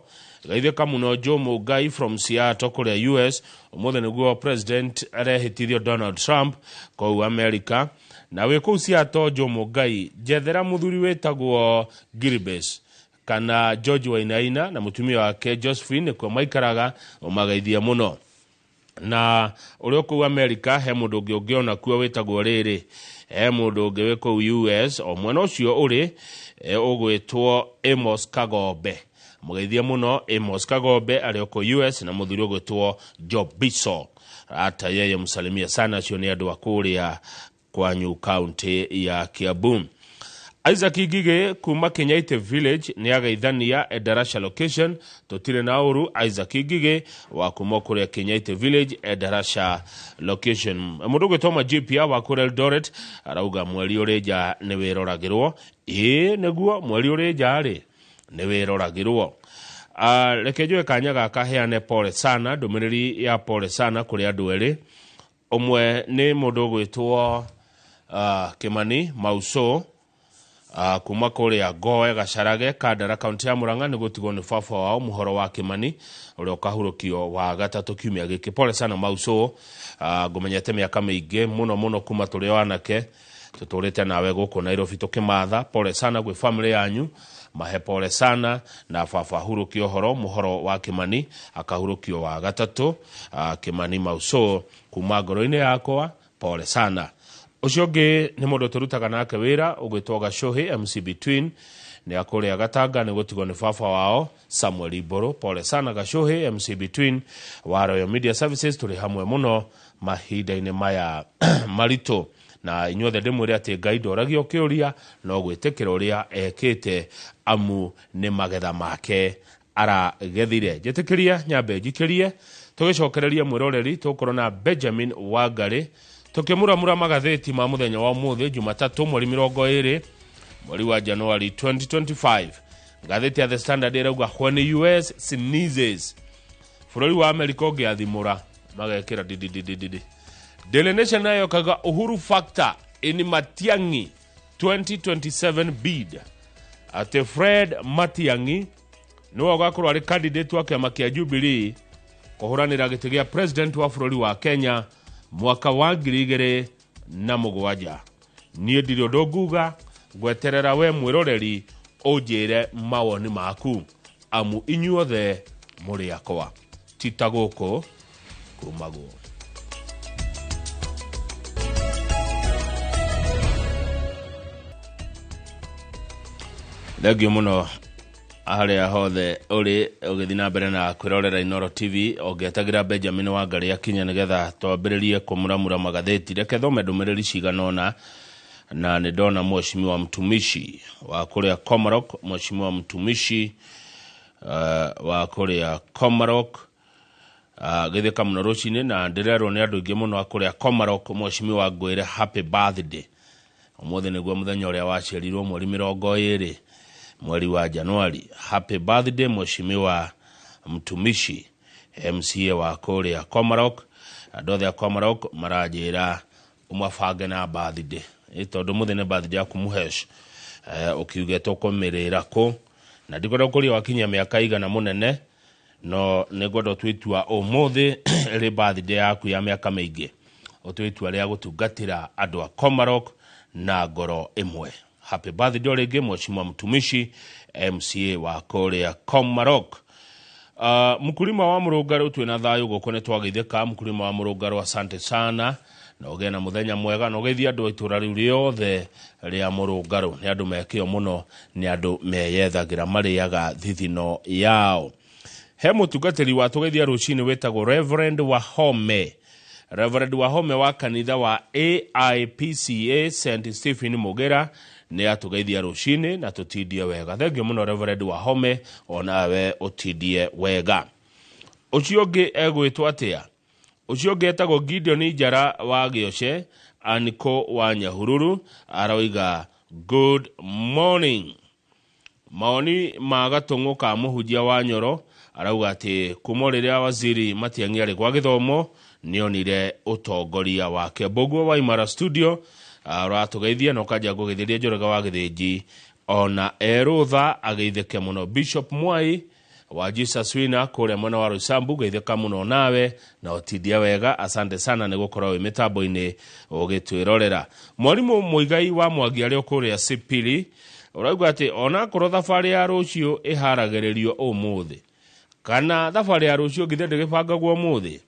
Geithĩka mũno Joe Mũngai from Seattle kũrĩa US. Ũmũthĩ nĩguo president arehĩtithio Donald Trump kũu America, na wĩ kũu Seattle Joe Mũngai, njethera mũthuri wĩtagwo Gilbes kana George Wainaina na mũtumia wake Josephine, nĩkuo maikaraga, ũmageithie mũno. Na ũrĩa kũu America he mũndũ ũngĩ ũngĩona kuo wĩtagwo rĩrĩ, he mũndũ ũngĩ wĩ kũu US o mwena ũcio ũrĩ ũgwĩtwo Amos Kagombe. Mũgeithie mũno Amos Kagombe arĩ o kũu US, na mũthuri ũgwĩtwo Jobiso, hata yeye msalimia sana. Acio nĩ andũ a kũrĩa kwanyu kaunti ya Kiambu. Isaac Ngigĩ kuma Kenyaite Village nĩ ageithania Endarasha location, tũtirĩ na ũru. Isaac Ngigĩ wa kuma kũrĩa Kenyaite Village, Endarasha location. Mũndũ ũgwĩtwo Majipia wa kũrĩa Eldoret arauga mweri ũrĩ nja nĩ wĩroragĩrwo. Ĩĩ, nĩguo mweri ũrĩ nja rĩ nĩ wĩroragĩrwo. Reke njoe kanya gaka heane pole sana, ndũmĩrĩri ya pole sana kũrĩ andũ erĩ. Ũmwe nĩ mũndũ ũgwĩtwo Kimani Mauso kuma kũrĩa Ngoe Gacarage, Kandara, kaunti ya Murang'a, nĩ gũtigwo nĩ baba wao Mũhoro wa Kimani ũrĩa ũkahurũkio wa gatatũ kiumia gĩkĩ. Pole sana Mauso, ngũmenyete mĩaka mĩingĩ mũno mũno kuma tũrĩ o anake, tũtũrĩte nawe gũkũ Nairobi tũkĩmatha. Pole sana gwĩ family yanyu, mahe pole sana, na baba ahurũkio ũhoro Mũhoro wa Kimani akahurũkio wa gatatũ. Kimani Mauso, kuma ngoro-inĩ yakwa, pole sana. Ũcio ũngĩ nĩ mũndũ tũrutaga nake wĩra ũgwĩtwo Gacohi MC Between, nĩ akũrĩa Gatanga, nĩ gũtigwo nĩ baba wao Samuel Mbũrũ. Pole sana Gacohi MC Between wa Royal Media Services, tũrĩ hamwe mũno mahinda-inĩ maya maritũ, na inyuothe ndĩmwĩre atĩ Ngai ndoragio kĩũria, no gwĩtĩkĩra ũrĩa ekĩte, amu nĩ magetha make aragethire. Njĩtĩkĩria nyambe njikĩrie, tũgĩcokereria mwĩroreri, tũgũkorwo na Benjamin Wangari tũkĩmuramura magathĩti ma mũthenya wa ũmũthĩ Jumatatũ mweri 20. Mweri wa January 2025. Ngathĩti ya The Standard ĩrauga, "When US sneezes", bũrũri wa Amerika ũngĩathimũra magekĩra dididididi. Daily Nation nayo kaga, "Uhuru factor in Matiang'i 2027 bid", atĩ Fred Matiang'i nĩwe ũgakorwo arĩ candidate wa kĩama kĩa Jubilee kũhũranĩra gĩtĩ gĩa president wa bũrũri wa Kenya mwaka wa 2007. Niĩ ndirĩ ũndũ nguga, ngweterera we mwĩroreri ũnjĩre mawoni maku, amu inyuothe mũrĩ akwa, ti ta gũkũ kumagwo. Thengio mũno harĩa hothe ũrĩ ũgĩthiĩ na mbere na kwĩrorera Inoro TV, ũngĩetagĩra Benjamin Wangari akinya nĩgetha twambĩrĩrie kũmuramura magathĩti. Reke thome ndũmĩrĩri cigana ũna, na nĩ ndona mheshimiwa mtumishi wa kũrĩa Komarok, mheshimiwa mtumishi wa kũrĩa Komarok, gĩthĩka mũno rũcinĩ, na ndĩrerwo nĩ andũ aingĩ mũno a kũrĩa Komarok, mheshimiwa ngwĩre happy birthday. Ũmũthĩ nĩguo mũthenya ũrĩa waciarirwo, mweri 20 mweri wa Januari. Happy birthday, mheshimiwa mtumishi, MCA wa kũrĩa Komarok. Andũ othe a Komarok maranjĩra ũmabange na birthday. Ĩ tondũ mũthĩ nĩ birthday yaku mũhesh, ũkiuge tũkũmĩrĩra kũ, na ndikwenda gũkũria wakinyia mĩaka igana mũnene, no nĩ ngwenda ũtue itua ũmũthĩ ĩrĩ birthday yaku ya mĩaka mĩingĩ, ũtue itua rĩa gũtungatĩra andũ a Komarok na ngoro ĩmwe. Happy birthday o rĩngĩ, mheshimiwa mtumishi, MCA wa kũrĩa Komarok. Mkulima wa Mũrũngarũ, twĩna thayũ gũkũ, nĩ twageithĩka. Mkulima wa Mũrũngarũ, asante sana na ũgĩe na mũthenya mwega, na ũgeithie andũ a itũũra rĩu rĩothe rĩa Mũrũngarũ. Nĩ andũ mekĩo mũno, nĩ andũ meyethagĩra, marĩaga thithino yao. He mũtungatĩri wa tũgeithia rũcinĩ wĩtagwo Reverend Wahome, Reverend Wahome wa kanitha wa AIPCA St Stephen Mugera, nĩ atũgeithia rũcinĩ na tũtindie wega. Thengio mũno, Reverend Wahome, onawe ũtindie wega. Ũcio ũngĩ egwĩtwo atĩa? Ũcio ũngĩ etagwo Gideon Njara wa Gĩoce Aniko wa Nyahururu, aroiga good morning. Maoni ma gatũng'ũ ka mũhunjia wa Nyoro arauga atĩ kuma rĩrĩa waziri Matiang'i arĩ gwa gĩthomo nĩonire ũtongoria wake. Mbũguo wa Imara Studio ũratũgeithia na ũkanjia ngũgeithĩria Njoroge wa Gĩthĩnji, ona erũtha ageithĩke mũno. Bishop Mwai wa Jesus Wina kũrĩa mwena wa Roysambu, geithĩka mũno nawe na ũtindie wega. Asante sana nĩ gũkorwo wĩ mĩtambo-inĩ ũgĩtwĩrorera. Mwarimũ Mũigai wa Mwangi arĩ o kũrĩa Sipili ũrauga atĩ onakorwo thabarĩ ya rũciũ ĩharagĩrĩrio ũmũthĩ, kana thabarĩ ya rũciũ githĩ ndĩgĩbangagwo ũmũthĩ,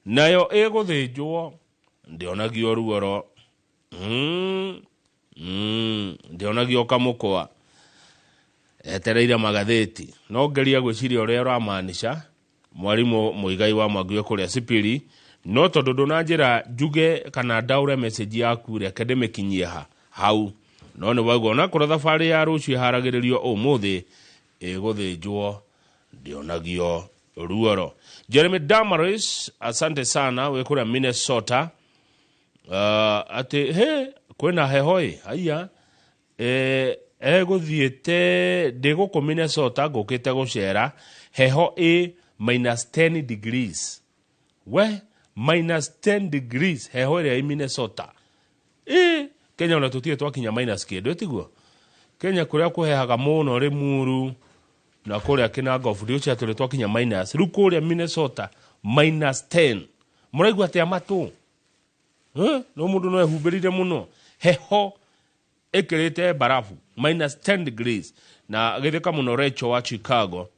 nayo ĩgũthĩnjwo ndĩonagio ruoro, ndĩonagio kamũkwa. Etereire magathĩti, no ngeria gwĩciria ũrĩa ũramaanisha, mwarimũ Mũigai wa Mwangi kũrĩa Sipili, no tondũ ndũnanjĩra njuge kana ndaũre message yaku, reke ndĩmĩkinyie ha hau. No nĩ waigua, onakorwo thabarĩ ya rũciũ ĩharagĩrĩrio ũmũthĩ, ĩgũthĩnjwo ndĩonagio ruoro. Jeremy Damaris, asante sana, wĩ kũrĩa Minnesota. Atĩ he kwĩna heho ĩ haiya, egũthiĩte ndĩ gũkũ Minnesota, ngũkĩte gũcera, heho ĩ minus 10 degrees. We, minus 10 degrees heho ĩrĩa ĩ Minnesota. Ĩ Kenya ona tũtirĩ twakinya minus kĩndũ, ĩtiguo Kenya kũrĩa kũhehaga mũno Limuru na kũrĩa Kinangop ndiũcia tũrĩ twakinya minus. Rĩu kũrĩa Minnesota minus 10, mũraigua atĩa matũ? No mũndũ no ehumbĩrire mũno, heho ĩkĩrĩte barafu, minus 10 degrees. Na gĩthĩka mũno Rachel wa Chicago,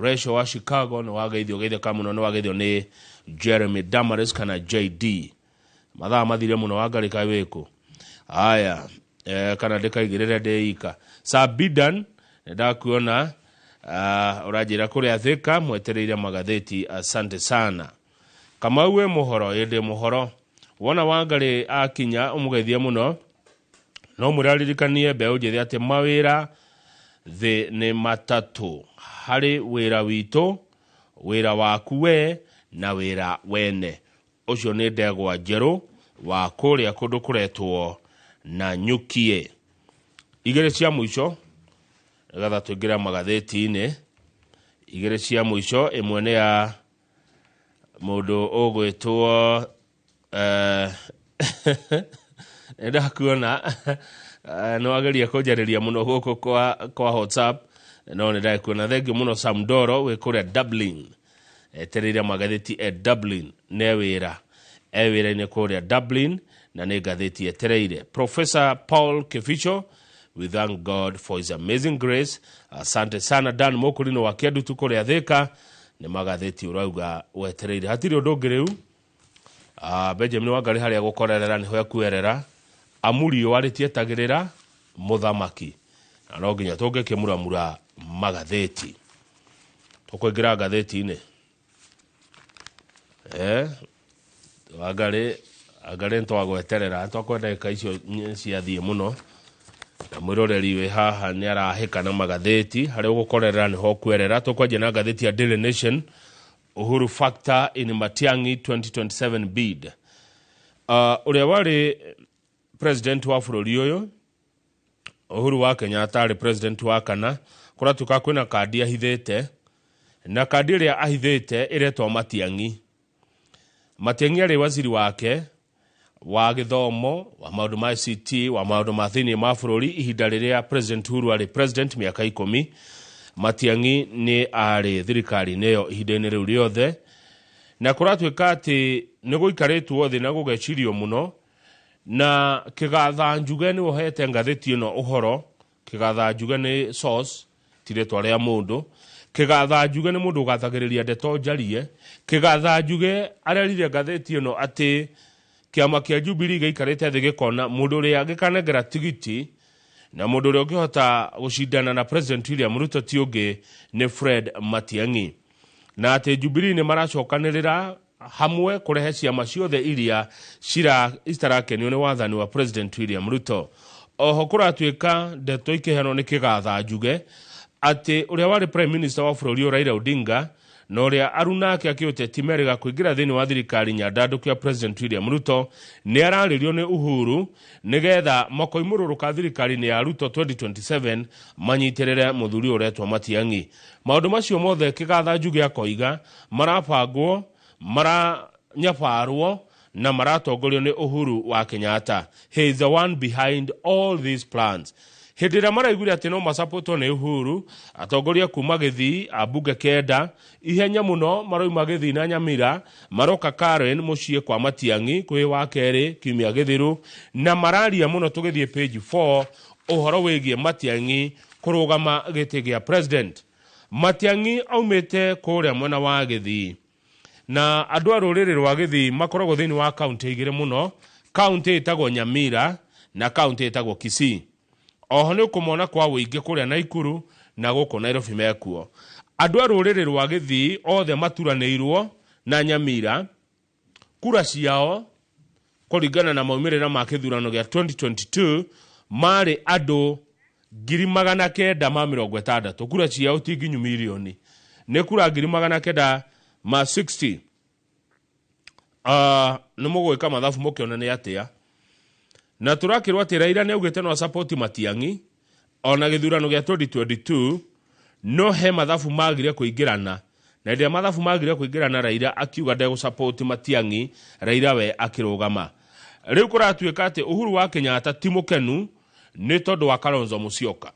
Rachel wa Chicago nĩ wageithio, geithĩka mũno, nĩ wageithio nĩ Jeremy Damaris kana JD. Mathaa mathire mũno, Wangarĩ kaĩ wĩkũ? Aya, kana ndĩkaigĩrĩre ndĩika. Sabidan, nĩndakuona, ũranjĩra kũrĩa Thika mwetereire magathĩti, asante sana. Kamau wĩ mũhoro? Ĩndĩ mũhoro. Wona Wangarĩ akinya ũmũgeithie mũno, no mũraririkanie mbeũ njĩthĩ atĩ mawĩra thĩ nĩ matatũ, harĩ wĩra witũ, wĩra waku we, na wĩra wene. Ũcio nĩ ndegwa njerũ wa kũrĩa kũndũ kũretwo na nyukie. Igĩrĩ cia mũico nĩgetha tũingĩre magathĩti-inĩ. Igĩrĩ cia mũico, ĩmwe nĩ ya mũndũ ũgwĩtwo nĩndakuona nĩwageria kũnjarĩria mũno gũkũ kwa WhatsApp, no nĩndagĩkuona. Thengiũ mũno Sam Doro wĩ kũrĩa Dublin, etereire magathĩti e Dublin, ne wĩra e wĩra-inĩ kũrĩa Dublin, na nĩ ngathĩti etereire. Professor Paul Kificho, we thank God for his amazing grace. Asante sana. Dan Mokurino wa Kĩandutu kũrĩa Thĩka, nĩ magathĩti ũrauga wetereire. Hatirĩ ũndũ ũngĩ rĩu. Benjamin Wangari harĩa gũkorerera nĩho ekuerera, amu riũa rĩtietagĩrĩra mũthamaki, na no nginya tũngĩkĩmuramura magathĩti. Tũkũingĩra ngathĩti-inĩ. Wangari, Wangari nĩtwagweterera, nĩtwakwenda ndagĩka icio ciathiĩ mũno, na mwĩroreri wĩ haha nĩ arahĩka na magathĩti. Harĩa ũgũkorerera nĩho ũkwerera. Tũkwanjia na ngathĩti ya Daily Nation, Uhuru Factor in Matiang'i 2027 bid. Ũrĩa warĩ president wa bũrũri ũyũ Uhuru wa Kenyatta, arĩ president wa kana, kũratuĩka kwĩna kandi ahithĩte, na kandi ĩrĩa ahithĩte ĩretwo Matiang'i. Matiang'i arĩ waziri wake wa gĩthomo, wa maũndũ ma ICT, wa maũndũ ma thĩinĩ ma bũrũri ihinda rĩrĩa President Uhuru arĩ president mĩaka 10. Matiang'i nĩ arĩ thirikari-inĩ ĩyo ihinda-inĩ rĩu rĩothe, na kũratuĩka atĩ nĩ gũikarĩtwo thĩ na gũgecirio mũno, na Kĩgatha Njuge nĩwe ũhete ngathĩti ĩno ũhoro. Kĩgatha Njuge nĩ source, ti rĩtwa rĩa mũndũ. Kĩgatha Njuge nĩ mũndũ ũgathagĩrĩria ndeto njarie. Kĩgatha Njuge arerire ngathĩti ĩno atĩ kĩama kĩa Jubilee gĩikarĩte thĩ gĩkona mũndũ ũrĩa gĩkanengera tigiti na mũndũ ũrĩa ũngĩhota gũcindana na President William Ruto ti ũngĩ nĩ Fred Matiang'i, na atĩ Jubilee nĩ maracokanĩrĩra hamwe kũrehe ciama ciothe iria citarakenio nĩ wathani wa President William Ruto. Oho kũratuĩka ndeto ikĩheanwo nĩ Kĩgatha Njuge atĩ ũrĩa warĩ Prime Minister wa bũrũri ũyũ Raila Odinga na ũrĩa arunake akĩũteti merĩga kũingĩra thĩinĩ wa thirikari nyandandũku ya President William Ruto nĩ ararĩrio nĩ Uhuru nĩgetha makoimũrũrũka thirikari-inĩ ya Ruto 2027 manyitĩrĩre mũthuri ũyũ ũretwo Matiang'i. Maũndũ macio mothe Kĩgatha Njuge akoiga marabangwo, maranyabarwo na maratongorio nĩ Uhuru wa Kenyatta. He is the one behind all these plans. Hĩndĩ ĩrĩa maraiguire atĩ no macapũtwo nĩ Uhuru, atongoria kuma Gĩthii ambunge 9 ihenya mũno maroima Gĩthii na Nyamira maroka Karen mũciĩ kwa Matiang'i kwĩ wa kerĩ kiumia gĩthiru, na mararia mũno. Tũgĩthiĩ page 4 ũhoro wĩgiĩ Matiang'i kũrũgama gĩtĩ gĩa president. Matiang'i aumĩte kũrĩa mwena wa Gĩthii, na andũ a rũrĩrĩ rwa Gĩthii makoragwo thĩinĩ wa kaunti igĩrĩ mũno, kaunti ĩtagwo Nyamira na kaunti ĩtagwo Kisii. Oho nĩ ũkũmona kwa wũingĩ kũrĩa Naikuru na gũkũ Nairobi mekuo. Andũ a rũrĩrĩ rwa Gĩthii othe maturanĩirwo na Nyamira, kura ciao kũringana na maumĩrĩra ma kĩthurano gĩa 2022 marĩ andũ 960,000. Kura ciao ti nginyu mirioni, nĩ kura 960,000. Nĩ mũgwĩka mathabu mũkĩone nĩ atĩa. Na tũrakĩrwo atĩ Raila nĩ augĩte no support Matiang'i ona gĩthurano gĩa 2022, no he mathabu magire kũingĩrana, na rĩrĩa mathabu magire kũingĩrana Raila akiuga ndegũ support Matiang'i, Raila we akĩrũgama. Rĩu kũratuĩka atĩ Uhuru wa Kenyatta ti mũkenu nĩ tondũ wa Kalonzo Musyoka.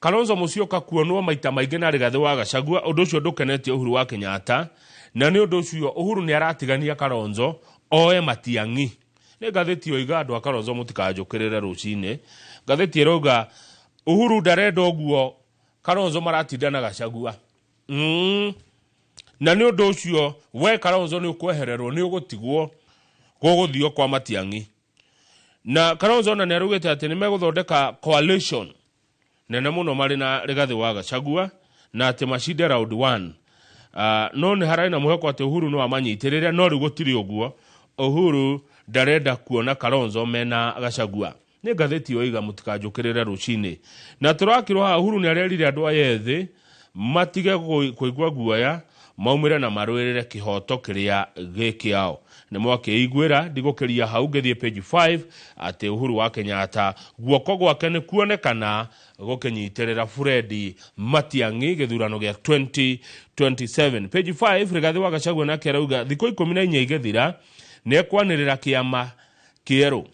Kalonzo Musyoka kuonwo maita maingĩ na Rigathĩ wa Gachagua, ũndũ ũcio ndũkenetie Uhuru wa Kenyatta, na nĩ ũndũ ũcio Uhuru nĩ aratigania Kalonzo oe Matiang'i. Nĩ ngathĩti yoiga andũ a Kalonzo mũtikanjũkĩrĩre rũcinĩ. Ngathĩti ĩrauga Uhuru ndarenda ũguo Kalonzo maratinda na Gachagua. Na nĩ ũndũ ũcio we Kalonzo nĩ ũkwehererwo, nĩ ũgũtigwo gũgũthio kwa Matiang'i. Na Kalonzo ona nĩ araugĩte atĩ nĩ megũthondeka coalition nene mũno marĩ na Rigathĩ wa Gachagua na atĩ macinde round 1. No nĩ hararĩ na mwĩhoko atĩ Uhuru no amanyitĩrĩre, no rĩu gũtirĩ ũguo. Uhuru ndarenda kuona Kalonzo mena Gachagua. Nĩ ngathĩti yoiga mũtikanjũkĩrĩre rũcinĩ. Na tũrakĩrwo haha Uhuru nĩ arerire andũ aya ethĩ Matige kũigua guoya, maumĩre na marũĩrĩre kĩhoto kĩrĩa gĩ kĩao. Nĩ mwakĩiguĩra, ndigũkĩria hau ngĩthiĩ page 5 atĩ Uhuru wa Kenyatta guoko gwake nĩ kuonekana gũkĩnyitĩrĩra Fred Matiang'i gĩthurano gĩa 2027. Page 5, Rigathĩ wa Gachagua nake arauga thikũ 14 igĩthira nĩ ekwanĩrĩra kĩama kĩerũ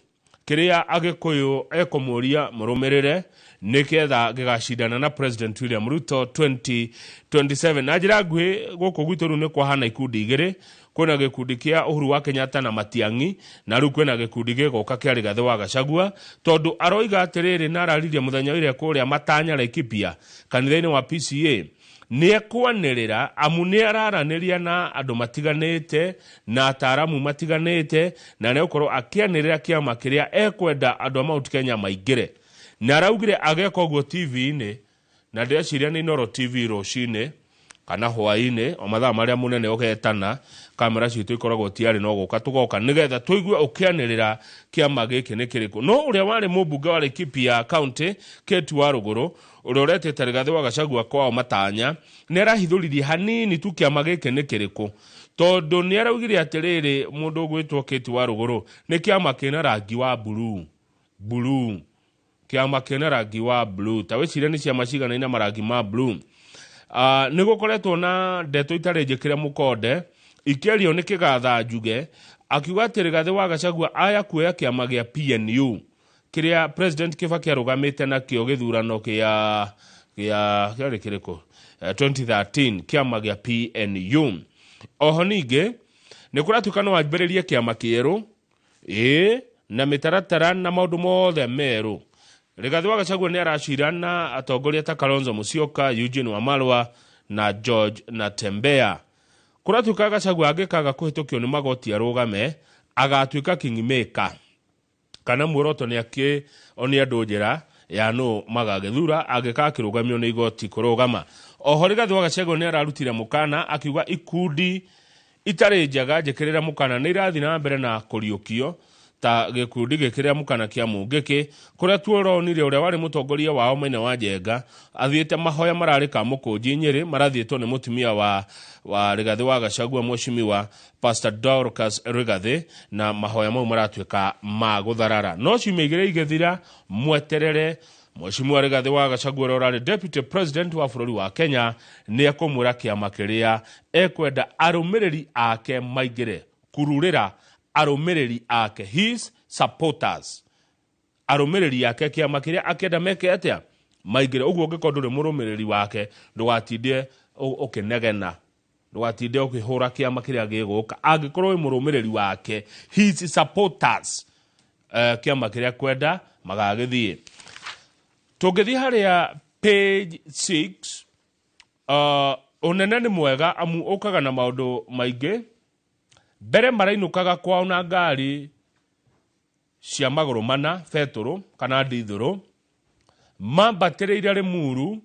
kĩrĩa Agĩkũyũ ekũmũria mũrũmĩrĩre nĩketha gĩgacindana na President William Ruto 2027. Na njĩra nguhĩ, gũkũ gwitũ rĩu nĩ kwahana ikundi igĩrĩ. Kwĩna gĩkundi kĩa Uhuru wa Kenyatta na Matiang'i, na rĩu kwĩna gĩkundi gĩgoka kĩa Rigathĩ wa Gachagua, tondũ aroiga atĩrĩrĩ, na araririe mũthenya ũrĩa kũrĩa Matanya Laikipia kanitha-inĩ wa PCA, nĩ ekwanĩrĩra amu nĩ araranĩria na andũ matiganĩte na ataaramu matiganĩte, na nĩ egũkorwo akĩanĩrĩra kĩama kĩrĩa ekwenda andũ a Mount Kenya maingĩre. Na araugire ageka ũguo TV-inĩ, na ndĩreciria nĩ Inooro TV rũcinĩ kana hwaĩ-inĩ, o mathaa marĩa mũnene ũgetana, kamera citũ ikoragwo tiarĩ no gũka tũgoka nĩgetha tũigue ũkĩanĩrĩra kĩama gĩkĩ nĩ kĩrĩkũ. No ũrĩa warĩ mũmbunge wa Laikipia County, Kate Warũgũrũ, ũrĩa ũretĩte Rigathĩ wa Gachagua kwao Matanya, nĩ arahithũririe hanini tu kĩama gĩkĩ nĩ kĩrĩkũ, tondũ nĩ araugire atĩrĩrĩ, mũndũ ũgwĩtwo Kate Warũgũrũ, nĩ kĩama kĩna rangi wa blue. Blue. Kĩama kĩna rangi wa blue. Ta wĩcirie nĩ ciama cigana ina marangi ma blue. Nĩ gũkoretwo na ndeto itarĩ njĩkĩre mũkonde ikĩario nĩ Kĩgatha Njuge, akiuga atĩ Rigathĩ wa Gachagua aya kuoya kĩama gĩa PNU kĩrĩa President Kibaki arũgamĩte nakĩo gĩthurano kĩa kĩarĩ kĩrĩkũ, 2013, kĩama gĩa PNU. Oho ningĩ nĩ kũratuĩka no ambĩrĩrie kĩama kĩerũ, ĩĩ, na mĩtaratara na maũndũ mothe merũ. Rigathĩ wa Gachagua nĩ aracira na atongoria ta Kalonzo Musyoka, Eugene Wamalwa na George Natembeya. Kũratuĩka Gachagua angĩkaga kũhĩtũkio nĩ magoti arũgame, agatuĩka kingmaker, kana muoroto nĩ akĩonia andũ njĩra ya nũ magagĩthura angĩkaga kĩrũgamio nĩ igoti kũrũgama. Oho Rigathĩ wa Gachagua nĩ ararutire mũkana akiuga ikundi itarĩ njega njĩkĩrĩre mũkana nĩ irathiĩ na mbere na kũriũkio, ta gĩkundi gĩkĩrĩa mũkana kĩa Mũngĩkĩ, kũrĩa tuoronire ũrĩa warĩ mũtongoria wao Maina wa Njenga athiĩte mahoya mararĩ ka Mũkũnji Nyĩrĩ, marathiĩtwo nĩ mũtumia wa Rigathĩ wa Gachagua, Mheshimiwa Pastor Dorcas Rigathĩ, na mahoya mau maratuĩka ma gũtharara. No ciumia igĩrĩ igĩthira, mweterere Mheshimiwa Rigathĩ wa Gachagua ũrĩa ũrarĩ Deputy President wa bũrũri wa Kenya nĩ ekũmwĩra kĩama kĩrĩa ekwenda arũmĩrĩri ake maingĩre, kururĩra arũmĩrĩri ake, his supporters, arũmĩrĩri ake, kĩama kĩrĩa akĩenda meke atĩa, maingĩre. Ũguo ũngĩkorwo ndũrĩ mũrũmĩrĩri wake, ndũgatinde ũkĩnegena, ndũgatinde ũkĩhũra kĩama kĩrĩa gĩgũka. Angĩkorwo wĩ mũrũmĩrĩri wake, his supporters, kĩama kĩrĩa kwenda magagĩthiĩ. Tũngĩthiĩ harĩa page 6, ũnene nĩ mwega amu ũkaga na maũndũ maingĩ. Mbere marainũkaga kwao na ngari cia magũrũ mana, betũrũ kana ndithũrũ, mambatĩrĩire Limuru,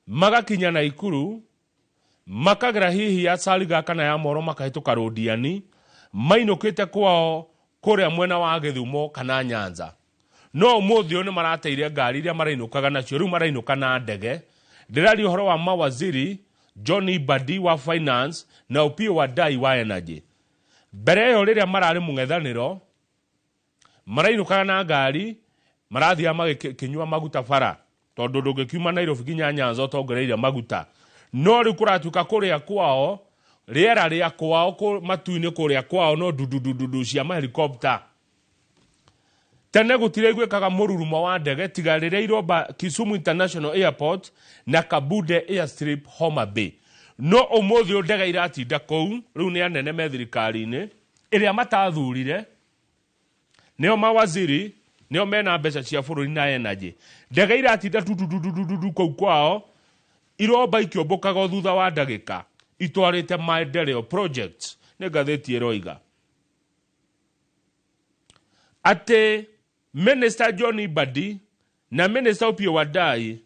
magakinya Naikuru, makagera hihi ya Salga kana ya Moro, makahĩtũka Rũndiani, mainũkĩte kwao kũrĩa mwena wa Gĩthumo kana Nyanza. No ũmũthĩ ũyũ nĩ marateire ngari iria marainũkaga nacio, rĩu marainũka na ndege. Ndĩraria ũhoro wa mawaziri John Mbadi wa Finance na Opiyo Wandayi wa Energy. Mbere ĩyo rĩrĩa mararĩ mũng'ethanĩro, marainũkaga na ngari, marathiaga magĩkĩnyua maguta bara, tondũ ndũngĩkiuma Nairobi nginya Nyanza ũtongoreire maguta. No rĩu kũratuĩka kũrĩa kwao, rĩera rĩa kwao matu-inĩ kũrĩa kwao no ndundu cia mahelikopta. Tene gũtiraiguĩkaga mũrurumo wa ndege tiga rĩrĩa iromba Kisumu International Airport na Kabude Airstrip Homa Bay. No ũmũthĩ ũyũ ndege iratinda kũu, rĩu nĩ anene me thirikari-inĩ ĩrĩa matathurire, nĩo mawaziri, nĩo mena mbeca cia bũrũri na energy. Ndege iratinda tutututututu kũu kwao, iromba ikĩũmbũkaga o thutha wa ndagĩka, itwarĩte maendeleo projects. Nĩ ngathĩti ĩroiga atĩ Minister John Mbadi na Minister Opiyo Wandayi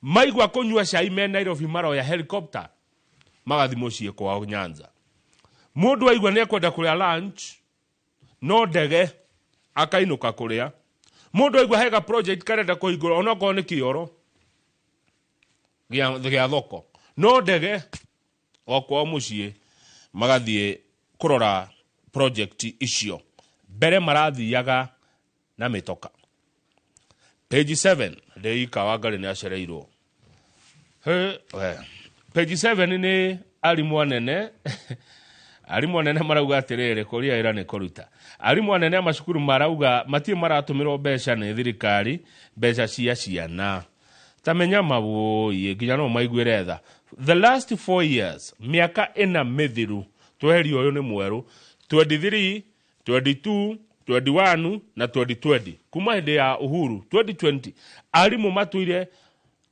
maigua kũnyua cai me Nairobi, maroya helicopter magathiĩ mũciĩ kwao Nyanza. Mũndũ aigua nĩ ekwenda kũrĩa lunch, no ndege akainũka kũrĩa. Mũndũ aigua hega project karenda kũhingũra onokorwo nĩ kĩoro, Gĩa thoko no ndege o kwao mũciĩ magathiĩ kũrora project icio mbere marathiaga na mĩtoka. Page 7 ndĩika Wangari nĩ acereirwo. He, we. Page 7 nĩ arimũ anene. Arimũ anene marauga atĩrĩrĩ, kũria wĩra nĩ kũruta. Arimũ anene a macukuru marauga matirĩ maratũmĩrwo mbeca nĩ thirikari, mbeca cia ciana ta menya mawũiĩ nginya no maiguĩre tha. The last 4 years, mĩaka 4 mĩthiru, tweheria ũyũ nĩ mwerũ, 23, 22, 21 na 2020, kuma hĩndĩ ya Uhuru 2020, arimũ matũire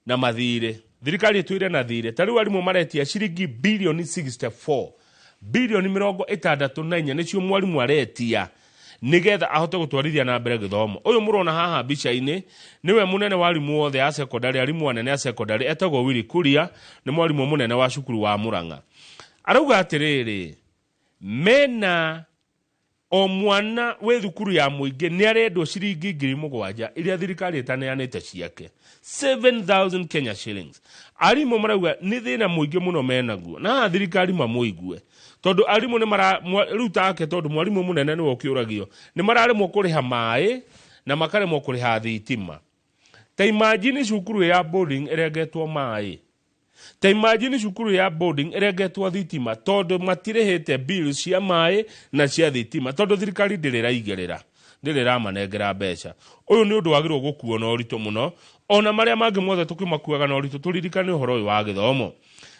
na mathirĩ, thirikari ĩtũire na thirĩ. Ta rĩu arimũ maretia ciringi bilioni 64, bilioni 64 nĩcio mwarimũ aretia nigetha ahote gũtwarithia na mbere gĩthomo. Ũyũ mũrona haha mbica-inĩ nĩwe mũnene wa arimũ othe a secondary, arimũ anene a secondary, etagwo Willy Kuria, nĩ mwarimũ mũnene wa cukuru wa Murang'a. Arauga atĩrĩrĩ, mena o mwana wĩ thukuru ya mũingĩ nĩ arendwo ciringi 7,000 iria thirikari ĩtaneanĩte ciake, 7,000 Kenya shillings. Arimũ marauga nĩ thĩna mũingĩ mũno menaguo, na haha thirikari mamũigue, tondũ arimũ nĩ mara rĩu take, tondũ mwarimũ mũnene nĩwe ũkĩũragio, nĩ mararemwo kũrĩha maĩ na makaremwo kũrĩha thitima. Ta imagine cukuru ya boarding ĩrengetwo maĩ, ta imagine cukuru ya boarding ĩrengetwo thitima, tondũ matirĩhĩte bills cia maĩ na cia thitima, tondũ thirikari ndĩrĩ ĩraigĩrĩra, ndĩrĩ ĩramanengera mbeca. Ũyũ nĩ ũndũ wagĩrĩirwo gũkuo na ũritũ mũno, ona marĩa mangĩ mothe tũkĩmakuaga na ũritũ, tũririkane ũhoro ũyũ wa gĩthomo.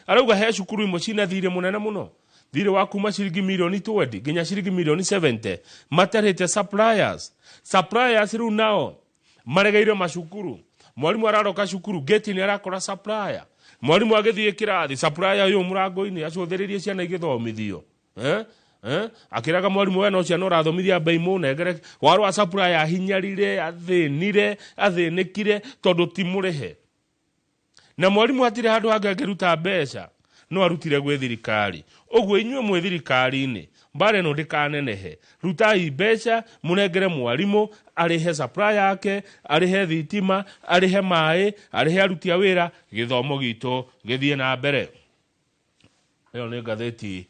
Arauga he cukuru imwe cina thirĩ mũnene mũno, thirĩ wa kuma ciringi milioni 20 nginya ciringi milioni 70, matarĩte suppliers. Suppliers rĩu nao maregeire macukuru. Mwarimu araroka cukuru gate nĩ arakora supplier, mwarimu agĩthiĩ kĩrathi supplier ũyũ mũrango-inĩ acũthĩrĩrie ciana igĩthomithio. Akĩraga mwarimu, we no ciana ũrathomithia mbei mũnengere warwa. Supplier ahinyarire, athĩnire, athĩnĩkire tondũ ti mũrĩhe, na mwarimũ hatirĩ handũ hangĩ angĩruta mbeca no arutire gwĩ thirikari. Ũguo inyuĩ mwĩ thirikari-inĩ, mbara ĩno ndĩkanenehe, rutai mbeca mũnengere mwarimũ arĩhe supply yake, arĩhe thitima, arĩhe maĩ, arĩhe aruti a wĩra, gĩthomo gitũ gĩthiĩ na mbere. Ĩyo nĩ ngathĩti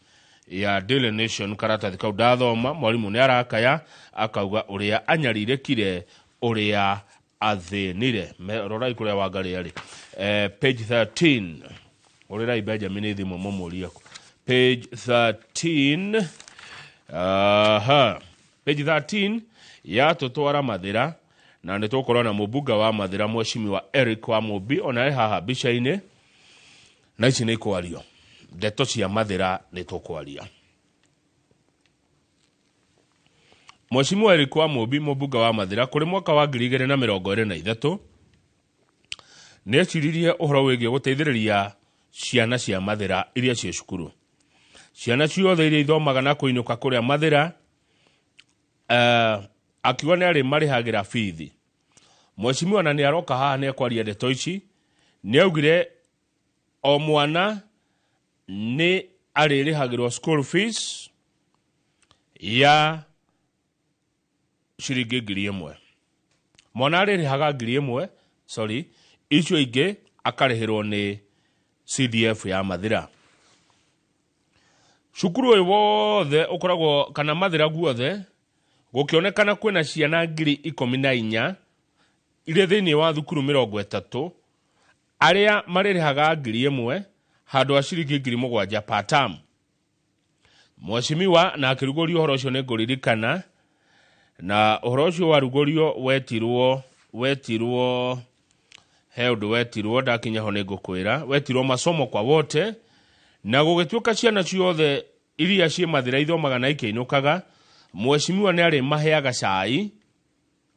ya Daily Nation, karatathi kau ndathoma. Mwarimũ nĩ arakaya akauga ũrĩa anyarirĩkire, ũrĩa athĩnire. Rorai kũrĩa Wangarĩ arĩ, page 13. Ũrĩrai Benjamin thimũ mũmũrie page 13. Aha, page 13 yatũtwara Mathĩra, na nĩ tũkorwo na mũmbunge wa Mathĩra, Mheshimiwa Eric wa Mũmbi, ona e haha mbica-inĩ. Na ici nĩ ikwario ndeto cia Mathĩra, nĩ tũkwaria Mheshimiwa Eric wa Mũmbi, mũmbunge wa Mathĩra. Kũrĩ mwaka wa 2023 nĩ eciririe ũhoro wĩgiĩ gũteithĩrĩria ciana cia Mathĩra iria ciĩ cukuru, ciana ciothe iria ithomaga na kũinũka kũrĩa Mathĩra. Akiuga nĩ arĩ marĩhagĩra bithi. Mheshimiwa na nĩ aroka haha nĩ ekwaria ndeto ici. Nĩ augire o mwana nĩ arĩrĩhagĩrwo school fees ya ciringi 1,000. Mwana arĩrĩhaga 1,000, sorry, icio ingĩ akarĩhĩrwo nĩ CDF ya Mathĩra. Cukuru ũyũ wothe ũkoragwo kana Mathĩra guothe gũkĩonekana kwĩna ciana 14,000 irĩ thĩinĩ wa thukuru 30, arĩa marĩrĩhaga 1,000 handũ ha ciringi 7,000 per term. Mheshimiwa na akĩrugũria ũhoro ũcio, nĩ ngũririkana na ũhoro ũcio warugũrio wetirwo he ũndũ wetirwo, ndakinya ho nĩ ngũkwĩra, wetirwo masomo kwa wote, na gũgĩtuĩka ciana ciothe iria ciĩ Mathĩra ithomaga na ikĩinũkaga, mheshimiwa nĩ arĩ maheaga cai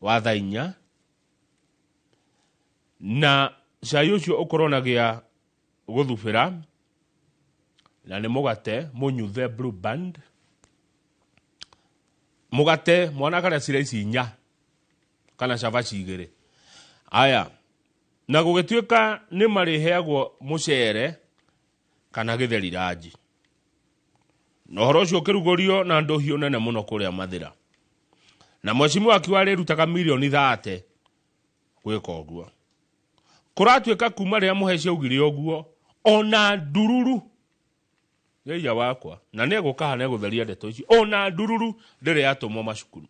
wa thaa 4, na cai ũcio ũkorwo na gĩa gũthubĩra na nĩ mũgate mũnyuthe Blue Band, mũgate mwana akarĩa ciraici 4 kana cabaci 2. Aya, na gũgĩtuĩka nĩ marĩheagwo mũcere kana gĩtheri ranji, na ũhoro ũcio ũkĩrugũrio na ndũhiũ nene mũno kũrĩa Mathĩra, na mheshimiwa akiuga arĩrutaga milioni 30 gwĩka ũguo. Kũratuĩka kuma rĩrĩa Mũheci augire ũguo, ona ndururu ngeia wakwa na nĩ egũka haha nĩegũtheria ndeto icio, ona ndururu ndĩrĩ yatũmwo macukuru.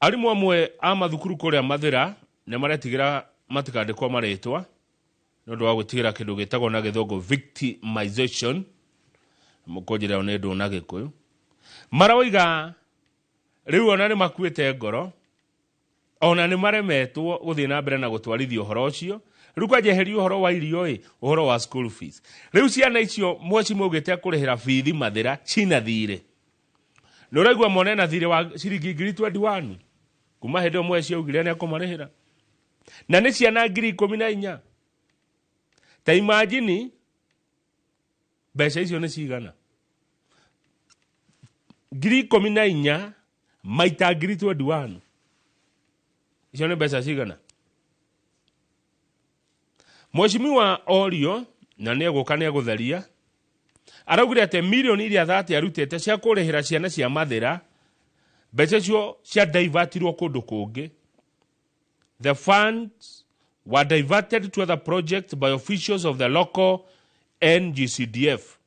Arimũ amwe a mathukuru kũrĩa Mathĩra nĩ maretigĩra matikandĩkwo marĩtwa nĩ ũndũ wa gwĩtigĩra kĩndũ gĩtagwo na gĩthũngũ victimization, mũkũnjĩra nĩ ndũ na gĩkũyũ. Maroiga rĩu ona nĩ makuĩte ngoro, ona nĩ maremetwo gũthiĩ na mbere na gũtwarithia ũhoro ũcio. Rĩu kwanjeheria ũhoro wa irio ĩ, ũhoro wa school fees. Rĩu ciana icio mweci maugĩte kũrĩhĩra bithi Mathĩra cina thirĩ. Nĩ ũraigua mwana ena thirĩ wa ciringi ngiri 21 kuma hĩndĩ ĩyo mweci augire nĩ ekũmarĩhĩra, na nĩ ciana 14,000. Ta imagine mbeca icio nĩ cigana? 14,000 maita ngiri 21, icio nĩ mbeca cigana? Mheshimiwa orio na nĩ egũka nĩ egũtheria, araugire atĩ mirioni iria 30 arutĩte cia kũrĩhĩra ciana cia Mathĩra, mbeca icio cia divertirwo kũndũ kũngĩ. The funds were diverted to other projects by officials of the local NGCDF.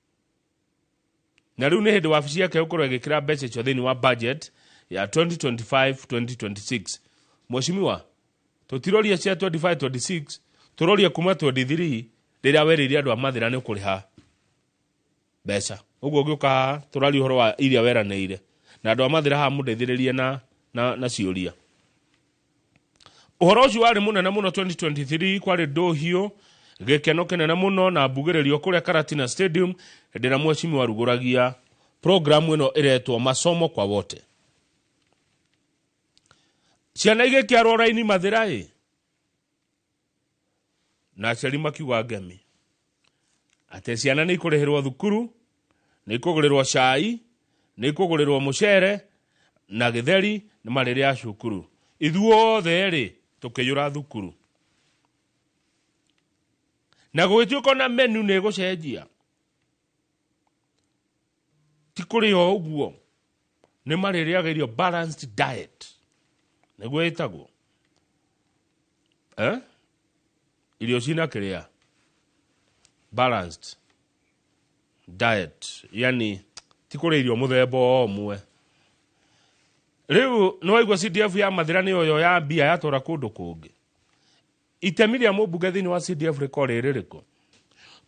Na rĩu nĩ hĩndĩ wabici yake gũkorwo ĩgĩkĩra mbeca icio thĩinĩ wa budget ya 2025-2026. Mheshimiwa, tũtiroria cia 25-26, tũroria kuma 23 rĩrĩa werĩire andũ a Mathĩra nĩ ũkũrĩha mbeca. Ũguo ũgĩũka haha tũraria ũhoro wa iria weranĩire, na andũ a Mathĩra haha mũndeithĩrĩrie na ciũria. Ũhoro ũcio warĩ mũnene mũno 2023, kwarĩ ndũhiũ gĩkeno kĩnene mũno na mbugĩrĩrio kũrĩa Karatina Stadium hĩndĩ ĩrĩa mheshimiwa arugũragia programu ĩno ĩretwo masomo kwa wote. Ciana igĩkĩarwo raini Mathĩra ĩ, na aciari makiuga ngemi atĩ ciana nĩ ikũrĩhĩrwo thukuru, nĩ ikũgũrĩrwo cai, nĩ ikũgũrĩrwo mũcere na gĩtheri nĩ marĩrĩa cukuru. Ithuothe rĩ tũkĩiyũra thukuru, na gũgĩtuĩka ona menu nĩ ĩgũcenjia, ti kũrĩa o ũguo, nĩ marĩrĩaga irio balanced diet nĩguo ĩtagwo, irio cina kĩrĩa balanced diet, yani ti kũrĩa irio mũthemba o ũmwe. Rĩu nĩ waigua CDF ya Mathĩra nĩyo yo ya mbia yatwara kũndũ kũngĩ. Itemi rĩa mũmbunge thĩinĩ wa CDF rĩkorwo rĩ rĩrĩkũ?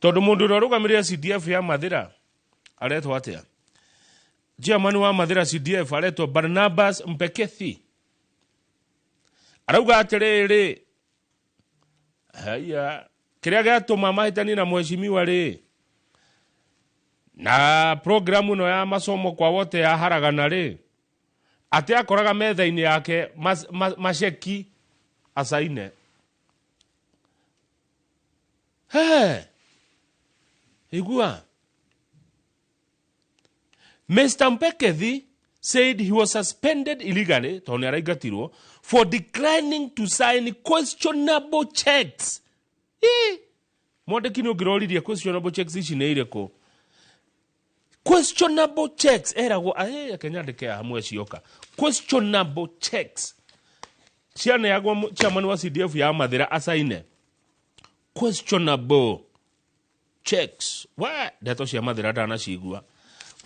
Tondũ mũndũ ũrĩa ũrũgamĩrĩire CDF ya Mathĩra aretwo atĩa? Chairman wa Mathĩra CDF aretwo Barnabas Mpekethi. Arauga atĩrĩrĩ, haya, kĩrĩa gĩatũma mahĩtanie na mheshimiwa rĩ, na programu ĩno ya masomo kwa wote ya haragana rĩ, atĩ akoraga metha-inĩ yake maceki acaine. He, igua. Mr. Mpekethi said he was suspended illegally, tondũ nĩ araingatirwo, for declining to sign questionable checks. Mwandĩki nĩ ũngĩroririe questionable checks ici nĩ irĩkũ? Questionable checks eragwo, reke nyandĩke haha mwecioka. Questionable checks cianeagwo chairman wa CDF ya Mathĩra acaine. Questionable checks, we ndeto cia Mathĩra ndanacigua.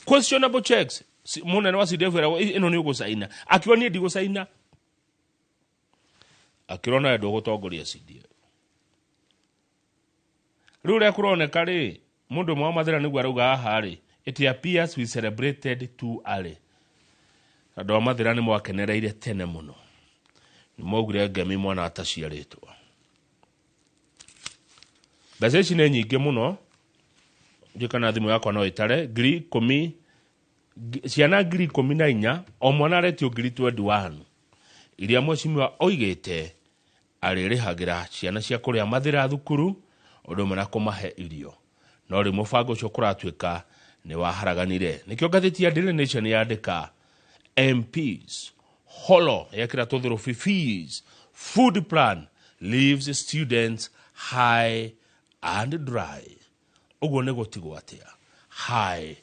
Questionable checks, mũnene wa CDF eragwo ĩno nĩ ũgũcaina, akiuga niĩ ndigũcaina, akĩrwo nawe ndũgũtongoria CDF. Rĩu ũrĩa kũroneka rĩ, mũndũ ũmwe wa Mathĩra nĩguo arauga haha rĩ, it appears we celebrated too early. Andũ a Mathĩra nĩ mwakenereire tene mũno, nĩ mwaugire ngemi mwana ataciarĩtwo. Mbeca ici nĩ nyingĩ mũno, ndiũĩ kana thimũ yakwa no ĩtare, 10,000, ciana 14,000, o mwana aretio ngiri 21, iria mheshimiwa oigĩte arĩrĩhagĩra ciana cia kũrĩa Mathĩra thukuru, ũndũ ũmwe na kũmahe irio. No rĩu mũbango ũcio kũratuĩka nĩ waharaganire. Nĩkĩo ngathĩti ya Daily Nation yandĩka MPs holo yekĩra tũthũrũbi fees, food plan leaves students high and dry. Ũguo nĩ gũtigwo atĩa? High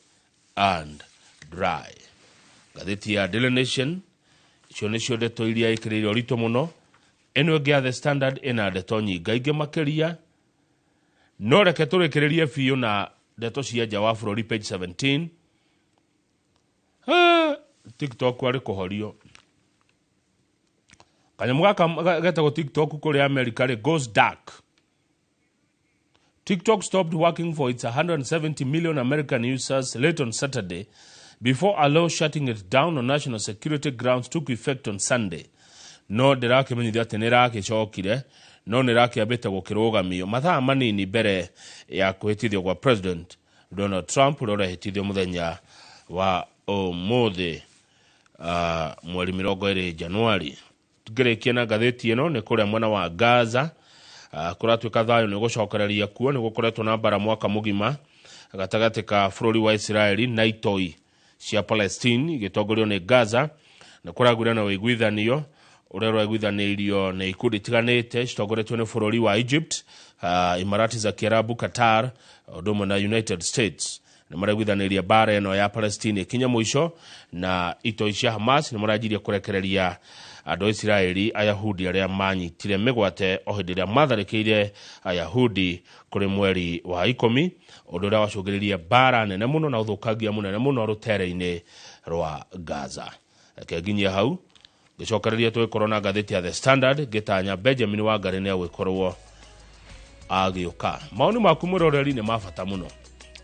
and dry. Ngathĩti ya Daily Nation Icio nĩcio ndeto iria ĩkĩrĩire ũritũ mũno. Ĩno ĩngĩ ya The Standard ĩna ndeto nyingaingĩ makĩria, no reke tũrĩkĩrĩrie biũ na ndeto cia nja wa bũrũri page 17. TikTok arĩ kũhorio kanyamũ gaka getagwo TikTok kũrĩa America rĩ goes dark. TikTok stopped working for its 170 million American users late on Saturday before a law shutting it down on national security grounds took effect on Sunday. No ndĩrakĩmenyithio atĩ nĩ ĩragĩcokire, no nĩ ĩrakĩambĩte gũkĩrũgamio mathaa manini mbere ya kwĩhĩtithio gwa President Donald Trump ũrĩa ũrehĩtithio mũthenya wa ũmũthĩ, mweri 20 Januari. Tũngĩrĩkia na ngathĩti ĩno nĩ kũrĩa mwena wa Gaza, kũratuĩka thayũ nĩ gũcokereria kuo, nĩ gũkoretwo na mbara mwaka mũgima gatagatĩ ka bũrũri wa Israeli na itoi cia Palestine igĩtongorio nĩ Gaza. Nĩ kũragwire na ũiguithanio ũrĩa ũraiguithanĩirio nĩ ikundi itiganĩte citongoretio nĩ bũrũri wa Egypt, Imarati za Kiarabu, Qatar, ũndũ ũmwe na United States. Nĩ maraiguithanĩirie mbara ĩno ya Palestine ĩkinye mũico, na itoi cia Hamas nĩ maranjirie kũrekereria andũ a Isiraeli Ayahudi arĩa manyitire mĩgwate o hĩndĩ ĩrĩa matharĩkĩire Ayahudi kũrĩ mweri wa 10, ũndũ ũrĩa wacũngĩrĩirie mbara nene mũno na ũthũkangia mũnene mũno rũtere-inĩ rwa Gaza. Reke nginyie hau, ngĩcokereria tũgĩkorwo na ngathĩti ya The Standard, ngĩtanya Benjamin Wangari nĩ agũgĩkorwo agĩũka. Maoni maku mwĩroreri nĩ ma bata mũno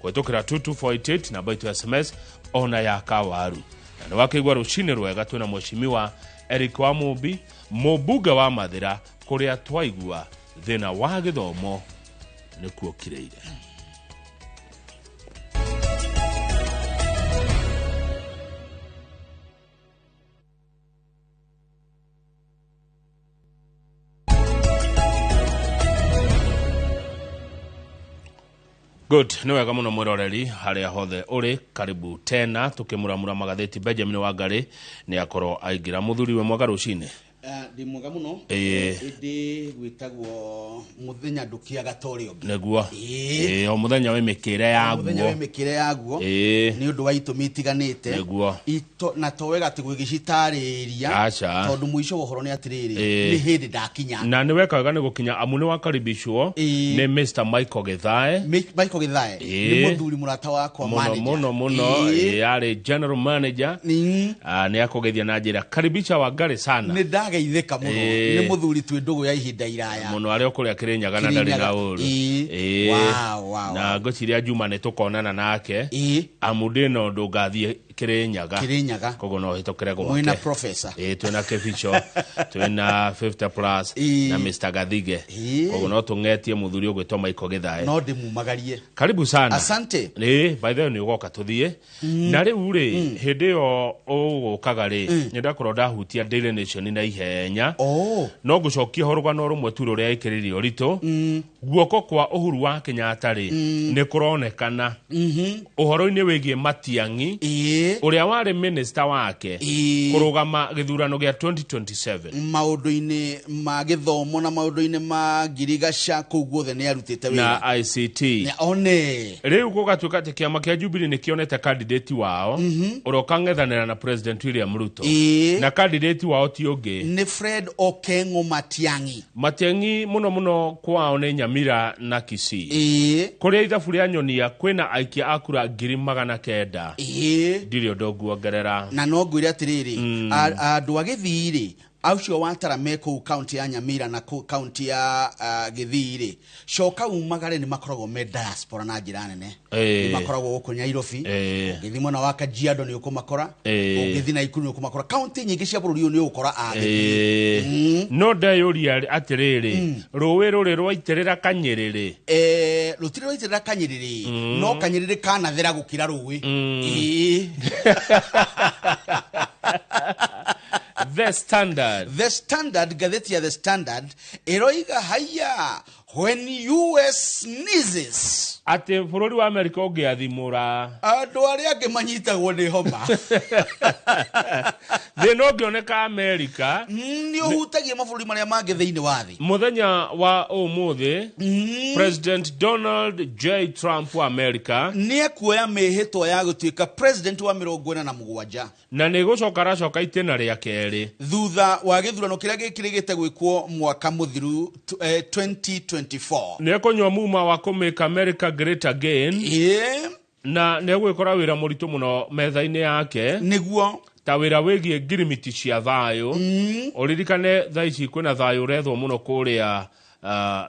kũhĩtũkĩra 22488 namba itũ ya SMS ona ya kawaru. Na nĩ wakĩigua rũcinĩ rwega twĩna mheshimiwa Eric Wamumbi, mũmbunge wa Mathĩra, kũrĩa twaigua thĩna wa gĩthomo nĩkuo kirĩire. Good, nĩ wega mũno mwĩroreri harĩa hothe ũrĩ, karibu tena tũkĩmuramura magathĩti. Benjamin Wangari nĩ akorwo aingĩra. Mũthuri we mwega rũcinĩ. Ndĩ mwega mũno. Ĩndĩ gwĩtagwo mũthenya ndũkĩaga ta ũrĩa ũngĩ. Nĩguo. O mũthenya wĩ mĩkĩre yaguo. Mũthenya wĩ mĩkĩre yaguo. Nĩ ũndũ wa itũmi itiganĩte. Nĩguo. Na to wega atĩ gwĩgĩcitarĩria. Aca. Tondũ mũico wa ũhoro nĩ atĩrĩrĩ, nĩ hĩndĩ ndakinya. Na nĩ weka wega nĩ gũkinya, amu nĩ wakaribishwo nĩ Mr. Michael Githae. Michael Githae nĩ mũthuri mũrata wakwa, manager. Mũno mũno, yarĩ general manager. Nĩ akũgeithia na njĩra karibisha Wangari sana. Nĩ ndageithĩka mũno. Nĩ mũthuri twĩ ndũgũ ya ihinda iraya. Mũno arĩa ũkũrĩa Kĩrĩnyaga na ndarĩ na ũru. Wow. Na ngwĩciria Juma nĩ tũkonana nake. Amu ndĩ na ũndũ ngathiĩ Kĩrĩnyaga. Kĩrĩnyaga. Koguo no hĩtũkĩre gwake. Mwĩna professor. Twĩna Kĩbico, twĩna 50 plus na Mr. Gathige. Koguo no tũng'etie mũthuri ũgwĩtwo Michael Githae. No ndĩmumagarie. Karibu sana. Asante. By the way nĩ ũgoka tũthiĩ. Na rĩu rĩ, hĩndĩ ĩyo ũgũkaga rĩ, nĩ ndakorwo ndahutia Daily Nation na ihenya. No ngũcokia ho rũgano rũmwe tu rũrĩa ĩkĩrĩirie ũritũ. Guoko kwa Uhuru wa Kenyatta rĩ, nĩ kũronekana ũhoro-inĩ wĩgiĩ Matiang'i, ũrĩa warĩ minister wake, kũrũgama gĩthurano gĩa 2027. Maũndũ-inĩ ma gĩthomo na maũndũ-inĩ ma ngirigaca kũu guothe nĩ arutĩte wĩra. Na ICT. One. Rĩu gũgatuĩka atĩ kĩama kĩa Jubilee nĩ kĩonete candidate wao, ũrĩa ũkang'ethanĩra na President William Ruto. Na candidate wao ti ũngĩ nĩ Fred Okengo Matiang'i. Matiang'i mũno mũno kwao nĩ Nyamira na Kisii. Kũrĩa ithabu rĩa nyonia kwĩna aikia a kura 900,000. Ndirĩ ũndũ nguongerera. Na no ngwĩre atĩrĩrĩ, andũ a Gĩthii rĩ, acio watara me kũu kaunti ya Nyamira na kũu kaunti ya Gĩthii rĩ, coka umagare nĩ makoragwo me diaspora na njĩra nene. Nĩ makoragwo gũkũ Nairobi, ũngĩthiĩ mwena wa Kajiado nĩ ũkũmakora, ũngĩthiĩ Nakuru nĩ ũkũmakora, kaunti nyingĩ cia bũrũri ũyũ nĩ ũgũkora a Gĩthii. No ndeyũria atĩrĩrĩ, rũĩ rũrĩ rwaitĩrĩra Kanyĩrĩrĩ? Rũtirĩ rwaitĩrĩra Kanyĩrĩrĩ, no Kanyĩrĩrĩ kanathera gũkĩra rũĩ. The Standard. The Standard, ngathĩti ya The Standard ĩroiga haya, when US sneezes Atĩ bũrũri wa Amerika ũngĩathimũra andũ arĩa angĩ manyitagwo nĩ homa. Thĩna ũngĩoneka Amerika nĩ ũhutagia mabũrũri marĩa mangĩ thĩinĩ wa thĩ. Mũthenya wa ũmũthĩ, President Donald J Trump wa Amerika nĩ ekuoya mĩhĩtwa ya gũtuĩka president wa 47, na nĩ gũcoka aracoka itĩna rĩa kerĩ thutha wa gĩthurano kĩrĩa gĩkĩrĩgĩte gwĩkwo mwaka mũthiru 2024. Nĩ ekũnyua muma wa kũ make America great again. Na nĩ egwĩkora wĩra mũritũ mũno metha-inĩ yake, nĩguo ta wĩra wĩgiĩ ngirimiti cia thayũ. Ũririkane thaa ici kwĩna thayũ ũrethwo mũno kũrĩa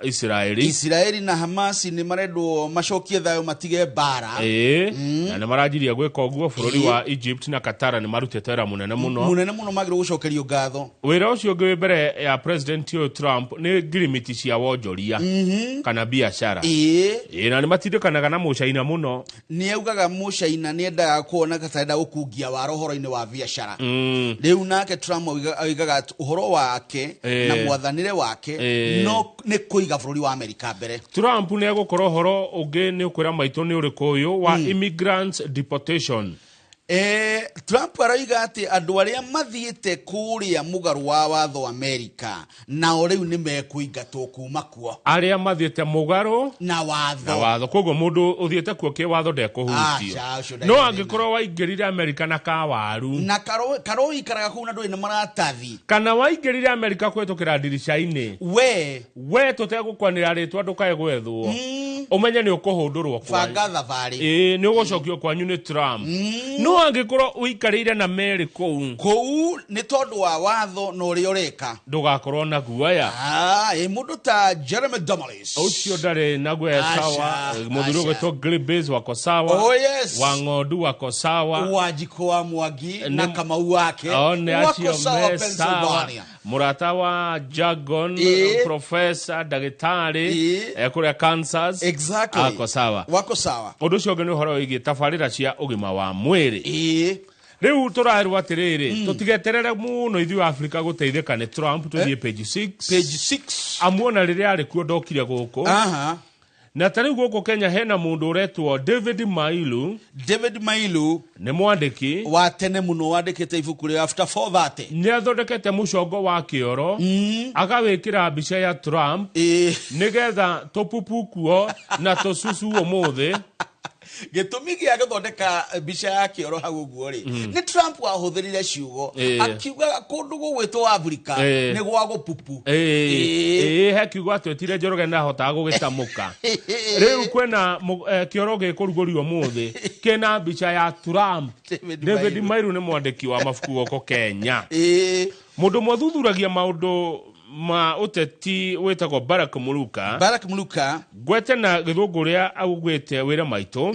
Israeli. Israeli na Hamasi nĩ marendwo macokie thayũ, matige mbara. Ĩĩ, na nĩ maranjirie gwĩka ũguo. Bũrũri wa Egypt na Qatar nĩ marutĩte wĩra mũnene mũno. Mũnene mũno, magĩrĩirwo gũcokerio ngatho. Wĩra ũcio ũngĩ wĩ mbere ya president ũyũ Trump nĩ ngirimiti cia wonjoria kana biacara. Ĩĩ, na nĩ matindĩkanaga na mũcaina mũno. Nĩ augaga mũcaina nĩ endaga kuona katarenda gũkungia waro ũhoro-inĩ wa biacara. Rĩu nake Trump oigaga atĩ ũhoro wake na mwathanĩre wake no nĩ kũiga bũrũri wa Amerika mbere. Trump nĩ egũkorwo ũhoro ũngĩ nĩ ũkwĩra maitũ nĩ ũrĩkũ ũyũ wa immigrants deportation. Trump aroiga atĩ andũ arĩa mathiĩte kũrĩa mũgarũ wa watho wa Amerika nao rĩu nĩ mekũingatwo kuma kuo. Arĩa mathiĩte mũgarũ na watho. Na watho, koguo mũndũ ũthiĩte kuo kĩ watho ndekũhutio. Aca, ũcio ndarĩ No thĩna. angĩkorwo waingĩrire Amerika na kawaru na karo ikaraga kũu na ndũrĩ na maratathi, kana waingĩrire Amerika kũhĩtũkĩra ndirica-inĩ, we tũtegũkwanĩra rĩtwa ndũkae gwethwo, ũmenye nĩ ũkũhũndũrwo kwanyu. Banga thabarĩ. Ĩĩ, nĩ ũgũcokio kwanyu nĩ Trump. No angĩkorwo ũikarĩire na Mary kũu kũu nĩ tondũ wa watho na ũrĩa ũreka, ndũgakorwo na guoya. Ĩ mũndũ ta Jeremy Damaris ũcio ndarĩ na guoya. Aca, sawa. Mũthuri aca. ũgwĩtwo Glibis wako sawa. Oh, yes. Wa ng'ondu wako sawa. Wanjikũ wa Mwangi na Kamau wake one wako acio sawa me sawa. Pennsylvania. Mũrata wa Jagon, professor ndagĩtarĩ kũrĩa Kansas. Exactly. Ako sawa. Wako sawa. Ũndũ ũcio ũngĩ nĩ ũhoro wĩgiĩ tabarĩra cia ũgima wa mwĩrĩ. Rĩu tũrerwo atĩrĩrĩ, tũtigeterere mũno ithuĩ Afrika gũteithĩka nĩ Trump, tũthiĩ page 6. Page 6. Amuona rĩrĩa arĩ kuo ndokire gũkũ. Na ta rĩu gũkũ Kenya hena mũndũ ũretwo David Mailu. David Mailu nĩ mwandĩki wa tene mũno, wandĩkĩte ibuku rĩa After 430. Nĩ athondekete mũcongo wa kĩoro, agawĩkĩra mbica ya Trump nĩgetha tũpupu kuo na tũcucu ũmũthĩ. Gĩtũmi gĩa gũthondeka mbica ya kĩoro hau ũguo rĩ, nĩ Trump wahũthĩrire ciugo akiuga kũndũ gũgwĩtwo Afrika nĩ gwa gũpupu. Ĩĩ, he kiugo atwĩtire Njoroge na ahotaga gũgĩtamũka. Rĩu kwĩna kĩoro gĩkũrugũrio ũmũthĩ kĩna mbica ya Trump. David Mairu nĩ mwandĩki wa mabuku gũkũ Kenya. Mũndũ ũmwe ũthuthuragia maũndũ ma ũteti wĩtagwo Barak Muluka. Barak Muluka. Ngwete na gĩthũngũ ũrĩa augĩte wĩra maitũ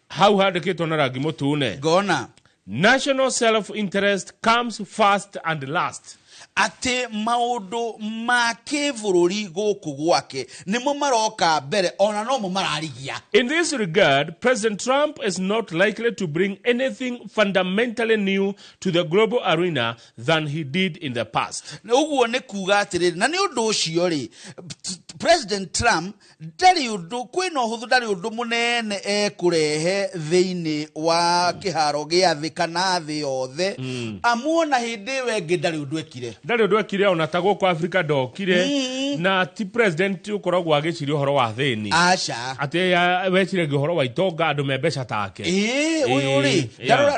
hau handĩkĩtwo na rangi mũtune. Ngona national self interest comes first and last. Atĩ maũndũ ma kĩbũrũri gũkũ gwake nĩmo maroka mbere, ona nomo mararigia. In this regard, President Trump is not likely to bring anything fundamentally new to the global arena than he did in the past. Ũguo nĩ kuga atĩrĩrĩ, na nĩ ũndũ ũcio rĩ, President Trump ndarĩ ũndũ kwĩna ũhũthũ, ndarĩ ũndũ mũnene ekũrehe thĩinĩ wa kĩharo gĩa thĩ kana thĩ yothe. Amuona hĩndĩ ĩyo ĩngĩ ndarĩ ũndũ ekire. Ndarĩ ũndũ ekire, ona ta gũkũ Afrika ndokire. Na ti president ũkoragwo agĩciria ũhoro wa thĩni. Aca. Atĩ weciragia ũhoro wa itonga, andũ me mbeca take. Ĩĩ, ũyũ rĩ,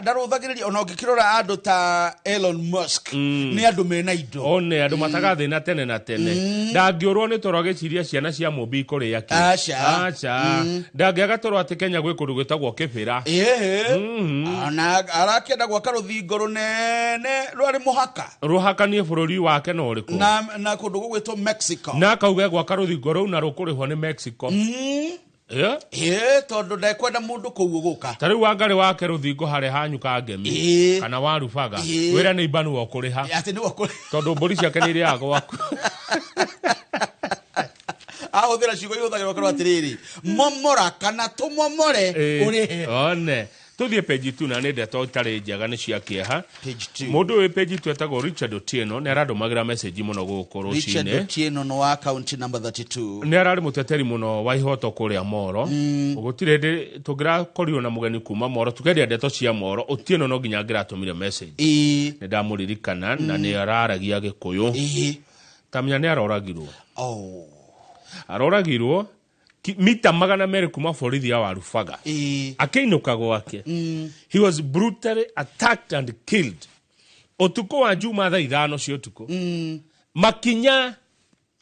ndarũthagĩrĩria ona ũngĩkĩrora andũ ta Elon Musk, nĩ andũ mena indo. One andũ matagathĩna tene na tene. Ndangĩũrwo nĩ toro agĩciria ciana cia mũmbi ikũrĩa kĩ. Aca. Aca. Ndangĩaga toro atĩ Kenya gwĩ kũndũ gwĩtagwo Kĩbĩra. Ĩĩ. Ona arakĩenda gwaka rũthingo rũnene rwarĩ mũhaka rũhakanie bũrũri wake na ũrĩkũ? Na kũndũ gũgwĩtwo Mexico. Na akauga gwaka rũthingo rũu na rũkũrĩhwo nĩ Mexico. Ĩĩ, tondũ ndekwenda mũndũ kũu ũgũka. Ta rĩu Wangarĩ wake rũthingo harĩa hanyuka ngemi kana warubaga, wĩra nĩ imbanu ũkũrĩha. Atĩ nĩwe ũkũrĩha. Tondũ mbũri ciake nĩ irĩaga gwaku. Ahũthĩra ciugo ihũthagĩrwo korwo atĩrĩrĩ, momora kana tũmomore ũrĩhe. One. Tũthiĩ page 2 na nĩ ndeto itarĩ njega, nĩ cia kĩeha. Mũndũ ũyũ page 2 etagwo Richard Otieno, nĩ arandũmagĩra message mũno gũkũ Richard rũcinĩ. Otieno nĩ wa county number 32. Nĩ ararĩ mũteteri mũno wa ihoto kũrĩa Moro. Gũtirĩ hĩndĩ tũngĩrakorirwo na mũgeni kuma Moro tũkendia ndeto cia Moro, Otieno no nginya angĩratũmire message. Nĩ ndamũririkana na nĩ araragia Gĩkũyũ. Tamenya nĩ aroragirwo. Aroragirwo mita 200 kuma borithi ya Warubaga akĩinũka gwake. He was brutally attacked and killed ũtukũ wa Juma thaa 5 cia ũtukũ, makinya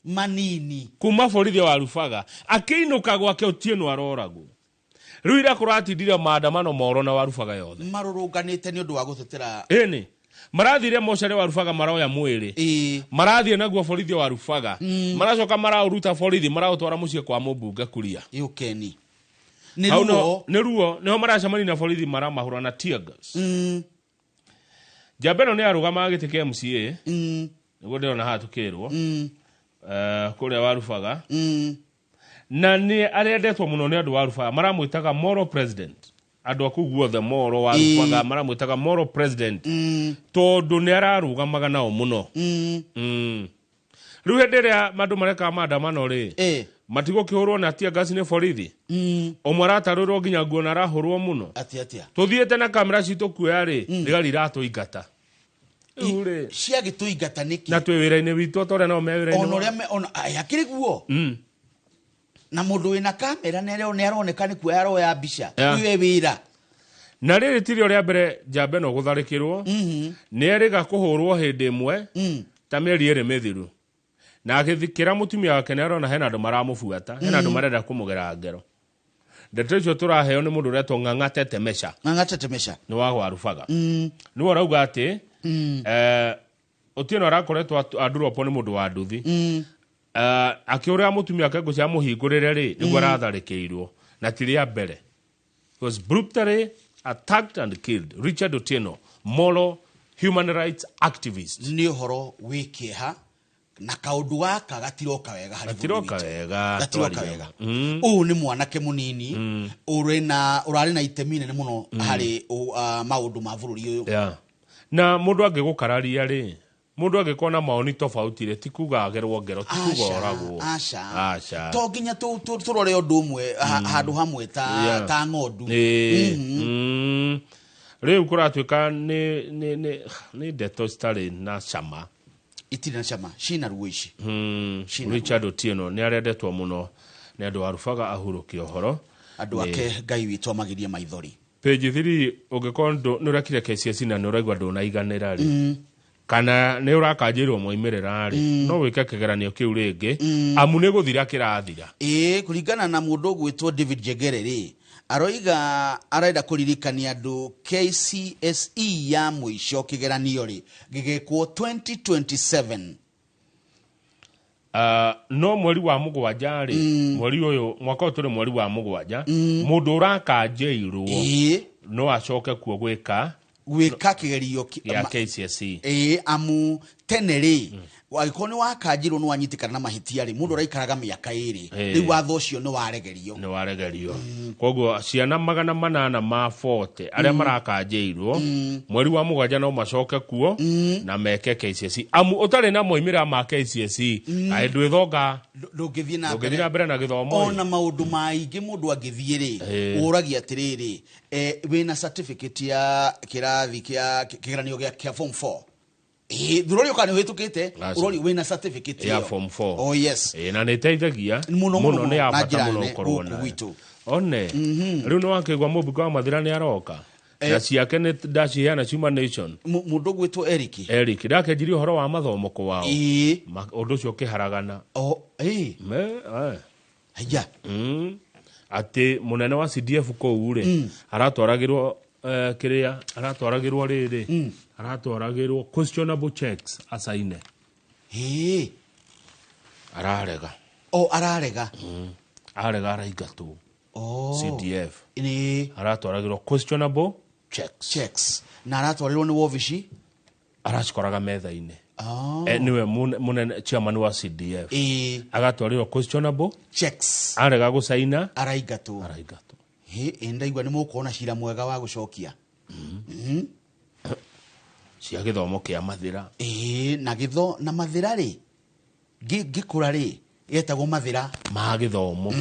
manini kuma borithi ya Warubaga akĩinũka gwake. Otieno aroragwo. Rĩu ira kũratindire maandamano Moro na Warubaga yothe. Marũrũnganĩte nĩ ũndũ wa gũtetera. Ĩni marathire mocarĩ Warubaga, maroya mwĩrĩ, marathiĩ naguo borithi wa Rubaga, maracoka maraũruta borithi, maraũtwara mũciĩ kwa mũmbunge Kuria. Yũkeni nĩ Hau ruo. Nĩ ruo, nĩho maracemania na borithi, maramahũra na tear gas. Njamba ĩno nĩ arũgamaga gĩtĩ kĩa MCA, nĩguo ndĩrona haha tũkĩrwo, kũrĩa Warubaga, na nĩ arendetwo mũno nĩ andũ Warubaga. Maramwĩtaga Moro president. Andũ a kũu guothe Moro, Warubaga, maramwĩtaga Moro president tondũ nĩ ararũgamaga nao mũno. Rĩu hĩndĩ ĩrĩa andũ marekaga maandamano rĩ, matigũkĩhũrwo na tear gas nĩ borithi. Ũmwe aratarũrwo nginya nguo na arahũrwo mũno. Atĩa atĩa? Tũthiĩte na kamera citũ kuoya rĩ, thigari iratũingata. Rĩu rĩ, ciagĩtũingata nĩkĩ? Na twĩ wĩra-inĩ witũ, ta ũrĩa nao me wĩra-inĩ ona wao. Ũrĩa ona aya akĩrĩ guo na mũndũ wĩna kamera nĩ aroneka nĩ kuoya aroya mbica. Ũyũ e wĩra. Na rĩrĩ tirio rĩa mbere njamba ĩno gũtharĩkĩrwo. Nĩ erĩga kũhũrwo hĩndĩ ĩmwe ta mĩeri 2 mĩthiru, na agĩthikĩra mũtumia wake nĩ arona hena andũ maramũbuata, hena andũ marenda kũmũgera ngero. Ndeto icio tũraheo nĩ mũndũ ũretwo Ng'ang'a Tetemesha. Ng'ang'a Tetemesha. Nĩ wa Warubaga. Nĩwe ũrauga atĩ Otieno arakoretwo anduropo nĩ mũndũ wa nduthi. Akĩũrĩra mũtumia wake ngũ cia mũhingũrĩre rĩ, nĩguo aratharĩkĩirwo, na ti rĩa mbere. He was brutally attacked and killed. Richard Otieno, Molo human rights activist. Nĩ ũhoro wĩ kĩeha na kaũndũ gaka gatiroka wega harĩ bũrũri Gatiroka witũ. wega. Gatiroka twaria. wega. Ũyũ nĩ mwanake mũnini ũrĩ na ũrarĩ na itemi inene mũno harĩ maũndũ ma bũrũri ũyũ. Yeah. Na mũndũ angĩgũkararia rĩ, mũndũ angĩkorwo na maoni tofauti rĩ, ti kuga agerwo ngero, ti kuga oragwo. Aca. Aca. To nginya tũrore ũndũ ũmwe handũ hamwe ta ta ng'ondu. Rĩu kũratuĩka nĩ ndeto citarĩ na cama. Itirĩ na cama, cina ruo ici. Cina. Richard Otieno nĩ arendetwo mũno nĩ andũ a Rubaga, ahurũkie ũhoro. Andũ ake, Ngai witũ amagirie maithori. Page 3, ũngĩkorwo nĩ ũrekire KCSE na nĩ ũraigua ndũnaiganĩra rĩ, kana nĩ ũrakanjĩrwo moimĩrĩra rĩ, no wĩke kĩgeranio kĩu rĩngĩ, amu nĩ gũthira kĩrathira. Ĩĩ, kũringana na mũndũ ũgwĩtwo David Jegere rĩ, aroiga arenda kũririkania andũ KCSE ya mũico kĩgeranio rĩ gĩgekwo 2027. No mweri wa 7 rĩ, mweri ũyũ, mwaka ũyũ tũrĩ mweri wa 7, mũndũ ũrakanjĩirwo no acoke kuo gwĩka gwĩka kĩgerio gĩa KCSE. Ĩĩ, amu tene rĩ, angĩkorwo nĩ wakanjirwo nĩ wanyitĩkana na mahĩtia rĩ, mũndũ araikaraga mĩaka 2. Rĩu watho ũcio nĩ waregerio. Nĩ waregerio. Koguo ciana 840 arĩa marakanjĩirwo mweri wa 7 no macoke kuo na meke KCSE, amu ũtarĩ na moimĩrĩra ma KCSE kaĩ ndwĩthonga. Ndũngĩthiĩ na ndũngĩthiĩ na mbere na gĩthomo. Ona maũndũ maingĩ mũndũ angĩthiĩ rĩ, ũragia atĩrĩrĩ, wĩna certificate ya kĩrathi kĩa kĩgeranio kĩa form 4? Ĩĩ, thurori ũka nĩ ũhĩtũkĩte. Aca. Ũrori wĩna certificate ya ĩyo. Form 4. Oh yes. Ĩĩ, na nĩ ĩteithagia mũno mũno, nĩ ya na bata njĩra mũno nene ũkorwo gũkũ nayo. gwitũ. One rĩu nĩ wakĩigua mũmbunge wa Mathĩra nĩ aroka na ciake nĩ ndaciheana ciuma Nation. Mũndũ ũgwĩtwo Eric. Eric ndakenjirie ũhoro wa mathomo kwao. Ĩĩ. Ũndũ ũcio ũkĩharagana. Oh, ĩĩ. Me, eh. Haya. Atĩ mũnene wa CDF kũu rĩ, aratwaragĩrwo kĩrĩa aratwaragĩrwo rĩrĩ, aratwaragĩrwo questionable checks acaine. Ĩĩ. Ararega. O ararega. Arega, araingatwo. Oh. CDF. Nĩ aratwaragĩrwo questionable checks. Checks. Na aratwarĩrwo nĩ wobici? Aracikoraga metha-inĩ. Oh. Niwe mũnene chairman wa CDF. Ĩĩ. Agatwarĩrwo questionable checks. Arega gũcaina. Araingatwo. Araingatwo. Hĩ, ĩ ndaigua nĩ mũkuona cira mwega wa gũcokia. Cia gĩthomo kĩa mathĩra. Ĩĩ, na gĩtho na mathĩra rĩ, ngĩkũra rĩ, getagwo mathĩra ma gĩthomo.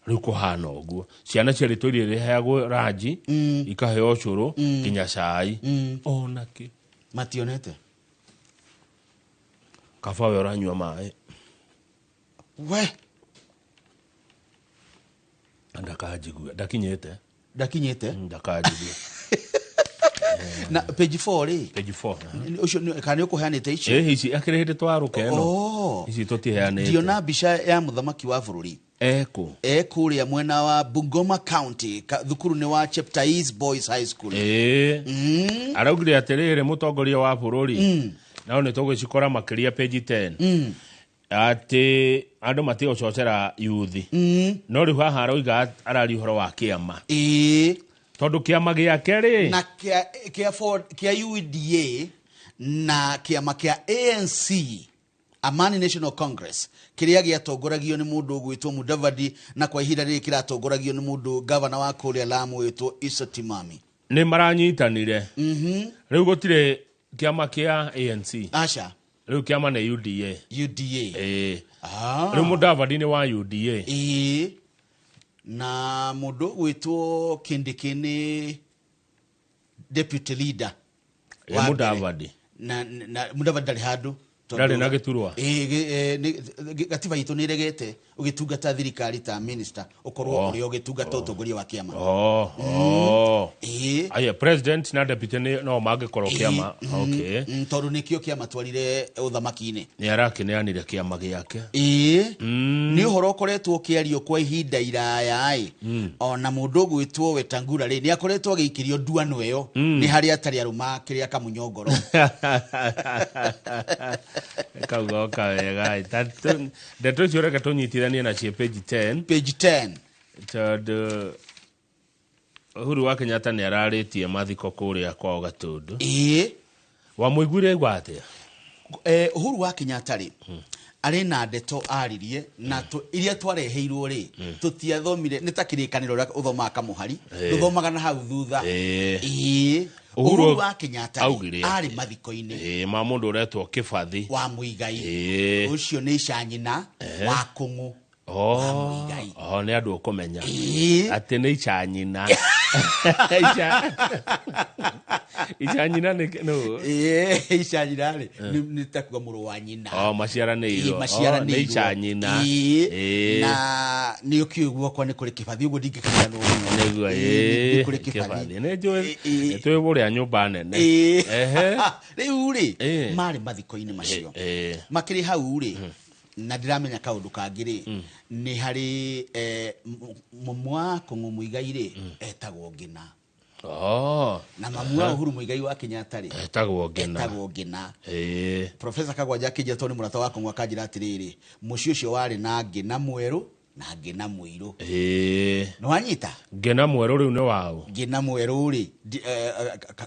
Rĩu kũhana ũguo, ciana ciarĩtwo iria iheagwo ranji, ikaheo ũcũrũ, nginya cai, ona kĩ mationete. Kaba we ũranyua maĩ. We ndakanjigue ndakinyĩte. Ndakinyĩte. Ndakanjigue. Na page 4 rĩ? Page 4. Ũcio kana nĩ ũkũheanĩte icio? Ĩ, ici akĩrĩ hĩndĩ twarũka ĩno. Oh. Ici tũtiheanĩte. Ndiona mbica ya mũthamaki wa bũrũri. Ekũ? Kũrĩa mwena wa Bungoma County, thukuru nĩ wa Cheptais Boys High School. Ĩĩ, araugire atĩrĩrĩ, mũtongoria wa bũrũri, nao nĩ tũgũcikora makĩria page 10, atĩ andũ matige gũcocera yuthi, no rĩu haha aroiga araria ũhoro wa kĩama, tondũ kĩama gĩake rĩ na kĩa UDA na kĩama kĩa ANC, Amani National Congress, kĩrĩa gĩatongoragio nĩ mũndũ ũgwĩtwo Mudavadi, na kwa ihinda rĩrĩ kĩratongoragio nĩ mũndũ gavana wa kũrĩa Lamu wĩtwo Issa Timami. Nĩ maranyitanire. Rĩu gũtirĩ kĩama kĩa ANC. Aca. Rĩu kĩama nĩ UDA. UDA. Ĩĩ. Rĩu Mudavadi nĩ wa UDA. Ĩĩ, na mũndũ ũgwĩtwo Kindiki nĩ deputy leader Ĩ, wa mbere. Mudavadi. Na Mudavadi ndarĩ handũ tondũ- Ndarĩ na gĩturwa. Ĩĩ, gatiba itũ nĩ ĩregete ũgĩtungata thirikari ta minister ũkorwo ũrĩa ũgĩtungata ũtongoria wa kĩama. Oh. Ĩĩ. Aya, president na deputy nĩ no mangĩkorwo kĩama. Okay. Tondũ nĩkĩo kĩama twarire ũthamaki-inĩ. Nĩ arakĩneanire kĩama gĩake. Ĩĩ, nĩ ũhoro ũkoretwo ũkĩario kwa ihinda iraya ĩ, ona mũndũ ũgwĩtwo Wetangula rĩ, nĩ akoretwo agĩikĩrio nduano ĩyo, nĩ harĩa atarĩ arũma kĩrĩa kamunyongoro. Kau goka wega ĩ. Ndeto icio reke tũnyitithanie nacio page 10. Page 10. Tondũ Uhuru wa Kenyatta nĩ ararĩtie mathiko kũrĩa kwao Gatũndũ. Ĩĩ. Wamũiguire aigua atĩa? Uhuru wa Kenyatta rĩ, arĩ na ndeto aririe na iria twareheirwo rĩ, tũtiathomire, nĩ ta kĩrĩkanĩro ũrĩa ũthomaga kamũhari, ndũthomaga na hau thutha. Ĩĩ. Uhuru wa Kenyatta rĩ, augire arĩ mathiko-inĩ Ĩĩ, ma mũndũ ũretwo Kĩbathi wa Mũigai. Ũcio nĩ ica nyina wa Kũng'ũ. Oh, oh, nĩ andũ ũkũmenya atĩ nĩ ica nyina. Ica nyina nĩ nũ? Ĩĩ, ica nyina rĩ, nĩ ta kuga mũrũ wa nyina. Oh, maciaranĩirwo. Ĩĩ, maciaranĩirwo. Oh, nĩ ica nyina. Ĩĩ. Ĩĩ. Na nĩ ũkĩũĩ gwakwa nĩ kũrĩ Kĩbathi, ũguo ndingĩkariganĩrwo mũno. Nĩguo. Ĩĩ, nĩ Ĩĩ, kũrĩ Kĩbathi. Kĩbathi nĩ njũĩ, nĩ twĩ bũrĩa nyũmba nene. Ĩĩ. Ehe. Rĩu rĩ, Ĩĩ. marĩ mathiko-inĩ macio, Ĩĩ. makĩrĩ hau rĩ, na ndiramenya kaũndũ kangĩ rĩ, nĩ harĩ mamu wa Kũng'ũ Mũigai rĩ, etagwo Ngĩna. Oh. Na mamu wa Uhuru Muigai wa Kenyatta rĩ, etagwo Ngĩna. Etagwo Ngĩna. Ĩĩ. Professor Kagwanja akĩnjĩra, tondũ nĩ mũrata wa Kũng'ũ, akanjĩra atĩrĩrĩ, mũciĩ ũcio warĩ na Ngĩna mwerũ na Ngĩna mũirũ. Ĩĩ. Nĩ wanyita? Ngĩna mwerũ rĩu nĩ waũ? Ngĩna mwerũ rĩ,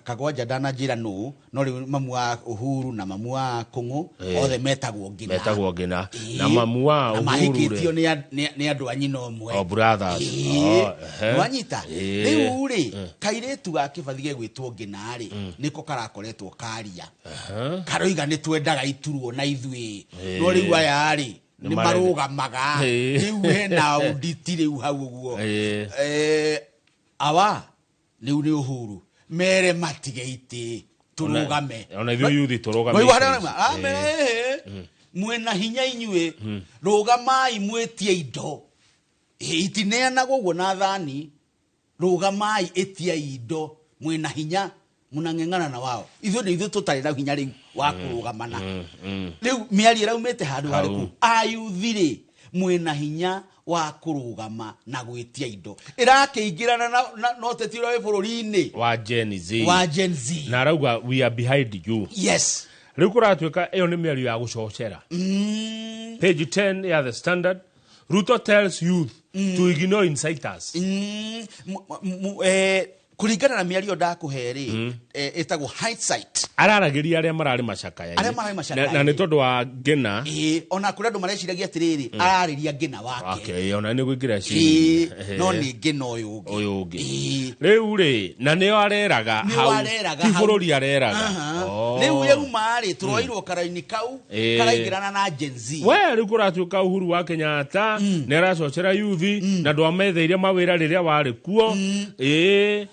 Kagwanja ndananjĩra nũ, no rĩu mamu wa Uhuru na mamu wa Kũng'ũ othe metagwo Ngĩna. Metagwo Ngĩna. Ĩĩ. Na mamu wa Na Uhuru mahikĩtio rĩ? nĩ andũ a nyina ũmwe. Oh, brothers. Ĩĩ. Oh, ehe. Nĩ wanyita? Ĩĩ. Rĩu rĩ, kairĩtu ga Kĩbathi gegwĩtwo Ngĩna rĩ, nĩko karakoretwo karia, karoiga nĩ twendaga iturwo na ithuĩ, no rĩu aya rĩ, Nĩ nĩ marũgamaga. Rĩu hena auditi rĩu hau ũguo. Awa rĩu nĩ Uhuru mere matige itĩ, tũrũgame. Ona ithuĩ yuthi tũrũgame. Waigua harĩa ici. marauma? Amera, ĩhĩ, mwĩna hinya inyuĩ, rũgamai mwĩtie indo. Ĩ, itineanagwo ũguo na thani, rũgamai ĩtiai indo, mwĩna hinya, mũnang'eng'ana na wao. Ithuĩ nĩ ithuĩ tũtarĩ na hinya rĩu wa kũrũgamana. Rĩu mĩario ĩraumĩte handũ Hau. harĩkũ? Ayuthi rĩ, mwĩna hinya wa kũrũgama na gwĩtia indo, ĩrakĩingĩrana na ũteti ũrĩa wĩ bũrũri-inĩ wa Gen Z. Wa Gen Z. Na arauga we are behind you. Yes. Rĩu kũratuĩka ĩyo nĩ mĩario ya gũcocera. Page 10 ya The Standard, Ruto tells youth to ignore inciters. Kũringana na mĩario ndakũhe rĩ, ĩtagwo hindsight. Araragĩria arĩa mararĩ macakaya-inĩ. Arĩa mararĩ macakaya-inĩ. Na nĩ tondũ wa Ngĩna. Ĩĩ, ona kũrĩ andũ mareciragia atĩrĩrĩ, ararĩria Ngĩna wake. Okay, ona nĩ gwĩkĩra Ĩĩ, ciringi. no nĩ Ngĩna ũyũ ũngĩ. Ũyũ ũngĩ. Rĩu rĩ, na nĩo areraga Nĩo hau. areraga Ti hau. bũrũri areraga. Aha. Oh. Rĩu yauma rĩ, tũroirwo karaini kau, karaingĩrana na Gen Z. We rĩu kũratuĩka Uhuru wa Kenyatta nĩ aracocera yuthi na ndwametheire mawĩra rĩrĩa warĩ kuo. Ĩĩ.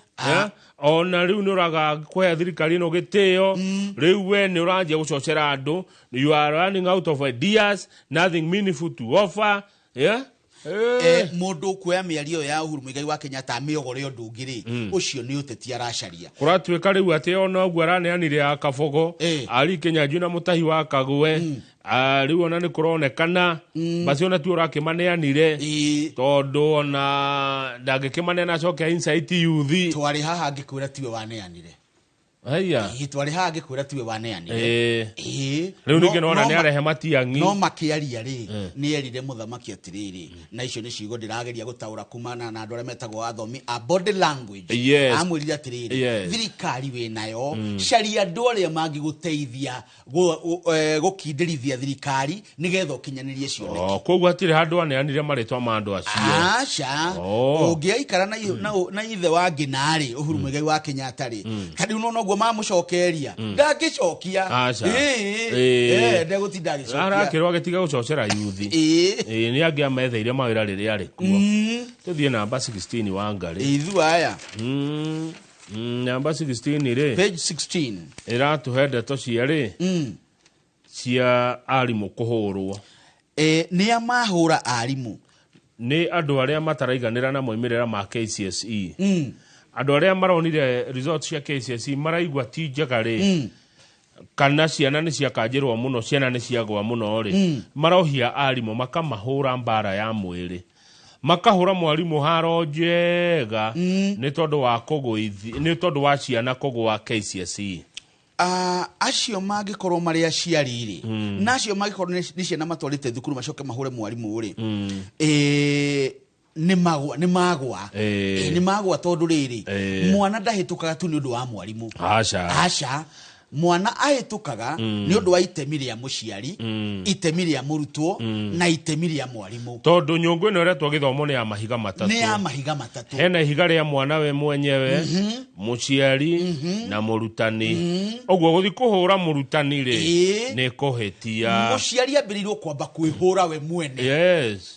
Ona rĩu nĩ ũraga kũhe thirikari ĩno gĩtĩo. Rĩu we nĩ ũranjia gũcocera andũ. You are running out of ideas, nothing meaningful to offer. Yeah? Mũndũ kuoya mĩario ya Uhuru Muigai wa Kenyatta amĩogore ũndũ ũngĩ rĩ, ũcio nĩ ũteti aracaria. Kũratuĩka rĩu atĩ ona ũguo araneanire ya Kabogo, Ari Kĩnyanjui na Mũtahi wa Kagwe, rĩu ona nĩ kũronekana basi ona tu ũrakĩmaneanire, tondũ ona ndangĩkĩmaneana acoke insight youth. Twarĩ haha ngĩkwĩra tiwe waneanire. Haiya. Ĩĩ, twarĩ haha ngĩkwĩra tiwe waneanire. Ĩĩ. Rĩu ningĩ nona No nĩ arehe Matiang'i. No makĩaria rĩ, nĩ erire mũthamaki atĩrĩrĩ, na icio nĩ ciugo ndĩrageria gũtaũra kumana na andũ arĩa metagwo athomi a body language. Amwĩrire atĩrĩrĩ, thirikari wĩnayo, caria andũ arĩa mangĩgũteithia gũkindĩrithia thirikari nĩgetha ũkinyanĩrie cioneki. Oh, koguo hatirĩ handũ aneanire marĩtwa ma andũ acio. Aca. Oh. Ũngĩaikara na ithe wa Ngĩna rĩ, Uhuru Muigai wa Kenyatta rĩ, ta rĩu nona ũguo mamũcokeria, ndangĩcokia. Aca. Ĩĩ. Ndegũtinda agĩcokia. Arakĩrwo agĩtiga gũcocera yuthi. Ĩĩ, nĩ angĩ ametheire mawĩra rĩrĩa arĩ kuo. Tũthiĩ namba 16 wa Ngarĩ. Ithu aya. Namba 16 rĩ. Page 16. Ĩratũhe ndeto cia rĩ. Cia arimũ kũhũrwo. Nĩ a mahũra arimũ? Nĩ andũ arĩa mataraiganĩra na moimĩrĩra ma KCSE. Andũ arĩa maronire results cia KCSE maraigua ti njega rĩ. Kana ciana nĩ ciakanjĩrwo mũno, ciana nĩ ciagwa mũno rĩ. Marohia arimũ makamahũra mbara ya mwĩrĩ. Makahũra mwarimũ haro njega nĩ tondũ wa kũgũithi, nĩ tondũ wa ciana kũgũa KCSE. Acio mangĩkorwo marĩ aciari rĩ, na acio mangĩkorwo nĩ ciana matwarĩte thukuru macoke mahũre mwarimũ rĩ, nĩ magwa, nĩ magwa. Nĩ magwa tondũ rĩrĩ, mwana ndahĩtũkaga tu nĩ ũndũ wa mwarimũ. Aca. Aca. Mwana ahĩtũkaga nĩ ũndũ wa itemi rĩa mũciari, itemi rĩa mũrutwo, na itemi rĩa mwarimũ. Tondũ nyũngũ ĩno ĩretwo gĩthomo nĩ ya mahiga matatũ. Nĩ ya mahiga matatũ. Hena ihiga rĩa mwana we mwenyewe, mũciari, na mũrutani. Ũguo gũthiĩ kũhũra mũrutani rĩ, nĩ kũhĩtia. Mũciari ambĩrĩirwo kwamba kwĩhũra we mwene.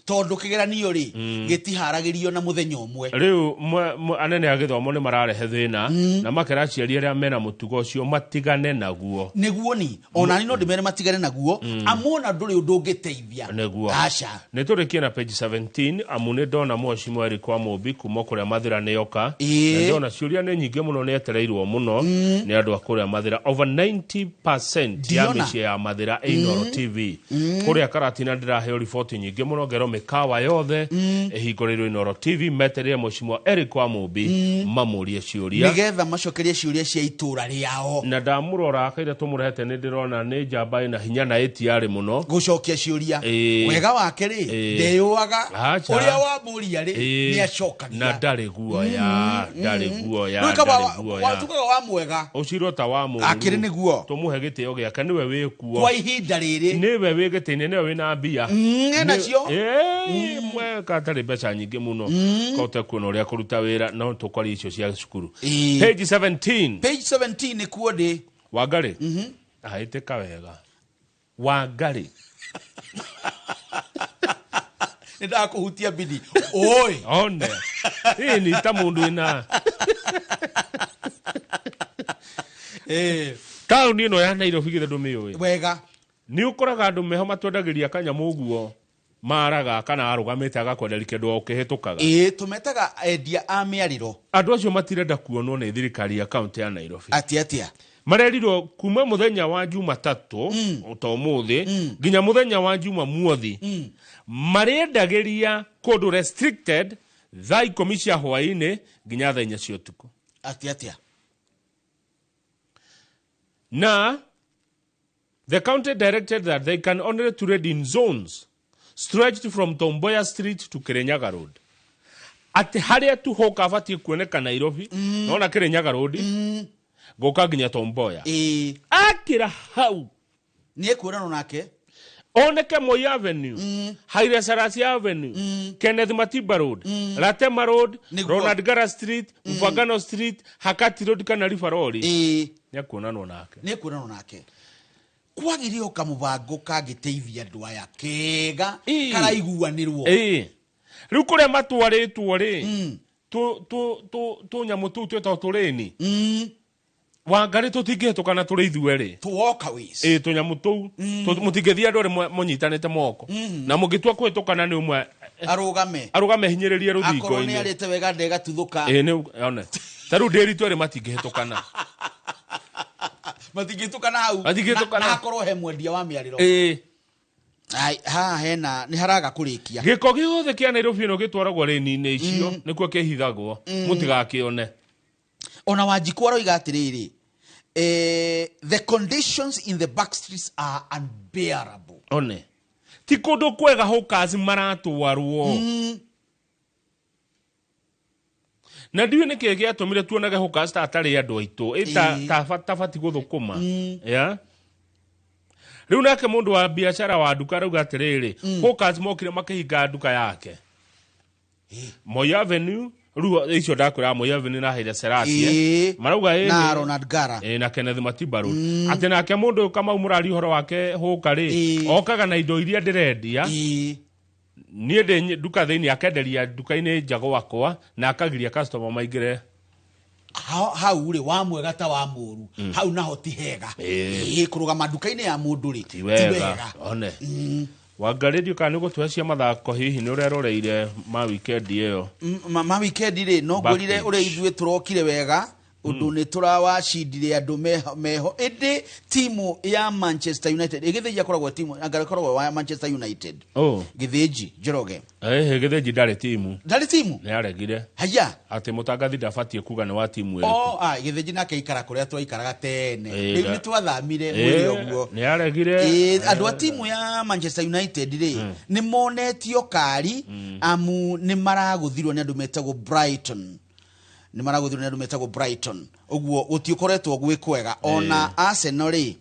Tondũ kĩgeranio rĩ, gĩtiharagĩrio na mũthenya ũmwe. Rĩu anene a gĩthomo nĩ mararehe thĩna, na makera aciari arĩa mena mũtugo ũcio matigane naguo. Nĩguo ni, ona ni no ndĩmere matigane naguo, amona ndũrĩ ũndũ ũngĩteithia. Nĩguo. Aca. Nĩ tũrĩkie na page 17, amu nĩ ndona mheshimiwa Eric Wamũmbi kuma kũrĩa Mathĩra nĩ oka. Na ndona ciũria nĩ nyingĩ mũno, nĩ etereirwo mũno nĩ andũ a kũrĩa Mathĩra. Over 90% ya Ndiona. mĩciĩ ya Mathĩra ĩ Inooro TV. Kũrĩa Karatina ndĩraheo riboti nyingĩ mũno, ngerwo mĩkawa yothe ĩhingũrĩirwo Inooro TV, metereire mheshimiwa Eric Wamũmbi mamũrie ciũria. Nĩgetha macokerie ciũria cia itũra rĩao. Na ndamũrora kaira tũmũrehete nĩ ndĩrona nĩ njamba ĩna hinya na ĩtiarĩ mũno gũcokia ciũria. Wega wake rĩ, ndeyũaga. Aca. Ũrĩa wamũria rĩ, nĩ acokagia. Na ndarĩ guoya, ndarĩ guoya, Rĩu kaba ndarĩ guoya. watukaga wa mwega. Ũcirwo ta wa mũru. Akĩrĩ nĩguo. Tũmũhe gĩtĩo gĩake, nĩwe wĩ kuo. Kwa ihinda rĩrĩ. Nĩwe wĩ gĩtĩ-inĩ, nĩwe wĩna mbia. Enacio. Mweka atarĩ mbeca nyingĩ mũno. Kaũte kuona ũrĩa kũruta wĩra, no tũkwaria icio cia cukuru. Page 17. Page 17 nĩkuo ndĩ. Wangarĩ. Ahĩtĩka wega. Wangarĩ. Nĩ ndakũhutia bidi. Oi. One. Ĩĩ ni ta mũndũ wĩna. Taũni ĩno ya Nairobi githĩ ndũmĩũĩ? Wega. Nĩ ũkoraga andũ meho matwendagĩria kanyamũ ũguo maraga kana arũgamĩte agakwenderia kĩndũ o ũkĩhĩtũkaga. Ĩĩ, tũmetaga endia a mĩarĩro. Andũ acio matirenda kuonwo nĩ thirikari ya kaunti ya Nairobi. Atĩa atĩa? Marerirwo kuma mũthenya wa Jumatatũ, ta ũmũthĩ, nginya mũthenya wa Jumamothi, marendagĩria kũndũ restricted thaa 10 cia hwaĩ-inĩ nginya thaa 4 cia ũtukũ. Atĩa atĩa? Na the county directed that they can only trade in zones stretched from Tomboya Street to Kirinyaga Road. Atĩ harĩa tu hoka abatiĩ kuoneka Nairobi, nona Kĩrĩnyaga Road, gũka nginya Tom Mboya. Akĩra hau nĩ ekuonanwo nake oneke Moi Avenue, Haile Selassie Avenue, Kenneth Matiba Road, Ratema Road, Ronald Gara Street, Mfagano Street, Hakati Road kana River Road. Nĩ ekuonanwo nake. Nĩ ekuonanwo nake. Kwagĩrĩire o kamũbango kangĩteithia andũ aya kega karaiguanĩrwo. Rĩu kũrĩa matwarĩtwo rĩ, tũnyamũ tũu twĩtagwo tũrĩni, Wangarĩ tũtingĩhĩtũkana tũrĩ ithuerĩ. Tũ walkaways. Tũnyamũ tũu mũtingĩthiĩ andũ erĩ mũnyitanĩte moko, na mũngĩtua kũhĩtũkana nĩ ũmwe arũgame hinyĩrĩrie rũthingo-inĩ. Akorwo nĩ arĩte wega ndegatuthũka. Nĩ one. Ta rĩu ndĩri twerĩ matingĩhĩtũkana. Matingĩhĩtũkana hau. Matingĩhĩtũkana. Na akorwo he mwendia wa mĩarĩro. Ai, haha hena nĩ haraga kũrĩkia. Gĩko gĩothe kĩa Nairobi ĩno gĩtwaragwo rĩni-inĩ icio, nĩkuo kĩhithagwo, mũtigakĩone. Ona Wanjikũ aroiga atĩrĩrĩ, the conditions in the back streets are unbearable. One. Ti kũndũ kwega hawkers maratwarwo. Na ndiũĩ nĩkĩĩ gĩatũmire tuonage hawkers ta atarĩ andũ aitũ, tabati gũthũkũma. Yeah? Rĩu nake mũndũ wa biacara wa nduka arauga atĩrĩrĩ, hawkers mokire makĩhinga nduka yake. Moi Avenue, rĩu icio ndakwĩra Moi Avenue na Haile Selassie. Marauga na Ronald Gara. Na Kenneth Matiba Road. Atĩ nake mũndũ ũyũ Kamau mũraria ũhoro wake hũka rĩ, okaga na indo iria ndĩrendia. Niĩ ndĩ nduka thĩinĩ akenderia nduka-inĩ nja gwakwa na akagiria customer maingĩre. Hau rĩ wa mwega ta wa mũru, hau naho ti hega. Kũrũgama nduka-inĩ ya mũndũ rĩ ti wega. One. Wangarĩ ndiũ kana nĩ ũgũtũhe cia mathako hihi nĩ ũreroreire ma weekend ĩyo? Ma weekend rĩ, no ngwĩrire ũrĩa ithuĩ tũrokire wega, ũndũ nĩ tũrawacindire andũ meho. Ĩndĩ timu ya Manchester United ĩgĩthĩnji akoragwo timu anga akoragwo wa Manchester United. Gĩthĩnji Njoroge. Gĩthĩnji ndarĩ timu. Ndarĩ timu? Nĩ aregire. Haya. Atĩ mũtangathi ndabatiĩ kuga nĩ wa timu ĩrĩkũ. Gĩthĩnji nake ikara kũrĩa twaikaraga tene. Rĩu nĩ twathamire mwĩrĩ ũguo. Nĩ aregire. Andũ a timu ya Manchester United rĩ, nĩ monetio kari amu nĩ maragũthirwo nĩ andũ metagwo Brighton. Nĩ maragũthirwo nĩ andũ metagwo Brighton. Ũguo gũtiũkoretwo gwĩ kwega. Ona Arsenal rĩ,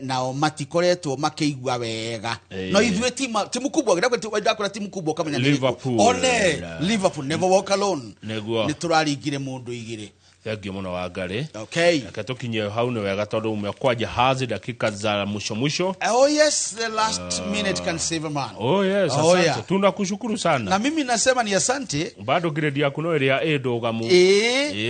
nao matikoretwo makĩigua wega. No ithuĩ timu kubwa, ndakwĩra timu kubwa ũkamenya nĩ ĩrĩkũ. Liverpool. One, Liverpool never walk alone. Nĩguo. Nĩ tũraringire mũndũ igĩrĩ. Thank you mũno Wangarĩ. Okay. Reke tũkinye hau nĩ wega tondũ umekwaja hazi dakika za mwisho mwisho. Oh yes, the last minute can save a man. Oh yes, Oh, asante. yeah. Tunakushukuru sana. Na mimi nasema ni asante. Bado grade yaku no ĩrĩa ĩndũgamu.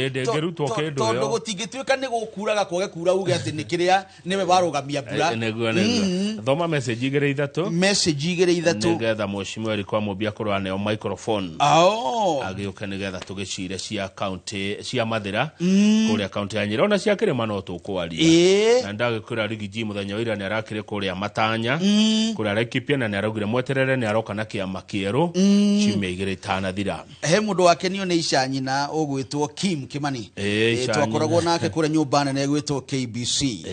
Ndĩngĩrutwo kĩndũ Tondũ ĩyo. gũtingĩtuĩka nĩ gũkuraga kwage kura uge atĩ nĩ kĩrĩa nĩwe warũgamia mbura. Nĩguo, nĩguo. Thoma message igĩrĩ ithatũ. Message igĩrĩ ithatũ. Nĩgetha mheshimiwa Eric Wamũmbi akorwo aneo microphone. Agĩũke nĩgetha tũgĩcire cia county cia Mathĩra, kũrĩa county ya Nyĩrĩ, ona cia Kĩrĩma no tũkwaria. Na ndagĩkwĩra Rigi G mũthenya wa ira nĩ arakĩrĩ kũrĩa Matanya, kũrĩa Laikipia, na nĩ araugire mweterere nĩ aroka na kĩama kĩerũ ciumia igĩrĩ itanathira. He mũndũ wakenio nĩ ica nyina ũgwĩtwo Kim Kimani. Ica Twakoragwo nyina. nake kũrĩa nyũmba nene ĩgwĩtwo KBC.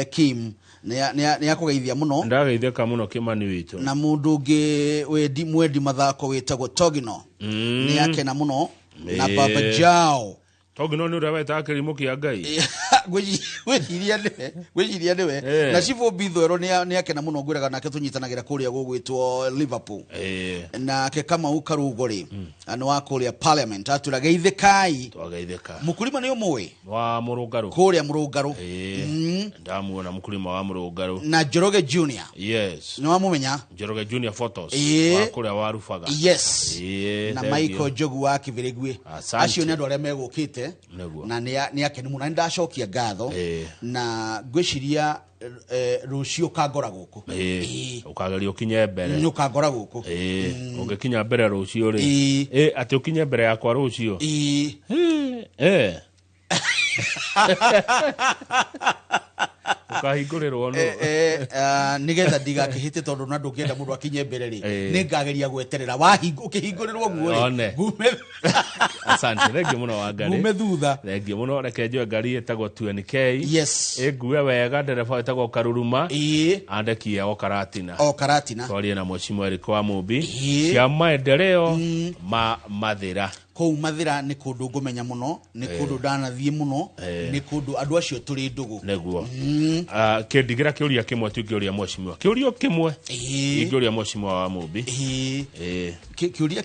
Kim nĩ akũgeithia mũno. Ndageithĩka mũno Kimani witũ. Na mũndũ ũngĩ mwendi mathako wĩtagwo Togino. Nĩ akena mũno. Na Baba Jao. Togino nĩ ũrĩa wetaga kĩrimũ kĩa Ngai. Ngwĩciria nĩwe. Na Chifu Mbithuero nĩ akena mũno, ngwĩraga nake tũnyitanagĩra kũrĩa gũgwĩtwo Liverpool. Nake Kamau Karugo rĩ, nĩ wa kũrĩa Parliament, atwĩra geithĩkai. Twageithĩka. Mũkulima nĩ ũmũĩ? Wa Mũrũngarũ. Kũrĩa Mũrũngarũ. Ndamuona mũkulima wa Mũrũngarũ. Na Njoroge Junior. Yes. Nĩ wamũmenya? Njoroge Junior Photos. Wa kũrĩa wa Rubaga. Yes. Na Thank Michael you. Njogu wa Kĩbĩrĩgwĩ. Asante. Acio nĩ andũ arĩa megũkĩte. Nĩguo. Na nĩ akenu mũno. Na nĩ ndacokia ngatho. Na ngwĩciria rũciũ ũkangora gũkũ. Ũkageria ũkinye mbere. Nĩ ũkangora gũkũ. Ũngĩkinya mbere rũciũ rĩ. Atĩ ũkinye mbere yakwa rũciũ. Ũkahingũrĩrwo nũ? Nĩgetha ndigakĩhĩte tondũ na ndũngĩenda mũndũ akinye mbere rĩ, Eh. nĩ ngageria gweterera ũkĩhingũrĩrwo guo rĩ, One. ngume. Asante, thengiũ mũno Wangari. Ngume thutha. Thengiũ mũno. Reke njoe ngari ĩtagwo 2NK. Yes. Ĩngue wega, ndereba ĩtagwo Karuruma. Ĩĩ. Andekie o Karatina. O Karatina. Twarie na Mheshimiwa Eric wa Mumbi. Ĩĩ. Cia maendeleo ma Mathĩra. Kũu Mathĩra nĩ kũndũ ngũmenya mũno, nĩ Eh. kũndũ ndanathiĩ mũno, Eh. nĩ kũndũ andũ acio tũrĩ ndũgũ. Nĩguo. Ah, kĩndigĩra kĩũria kĩmwe tu ingĩũria mheshimiwa, kĩũria kĩmwe ingĩũria mheshimiwa wa Mumbi. Ĩĩ. Kĩũria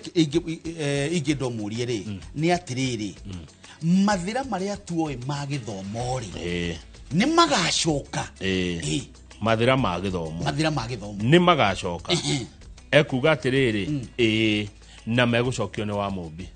ingĩenda ũmũrie rĩ, nĩ atĩrĩrĩ, mathĩra marĩa tuoĩ ma gĩthomo rĩ, nĩ magacoka? Ĩĩ. Mathĩra ma gĩthomo. Mathĩra ma gĩthomo. Nĩ magacoka? Ekuga atĩrĩrĩ, ĩĩ, na megũcokio nĩ wa Mumbi.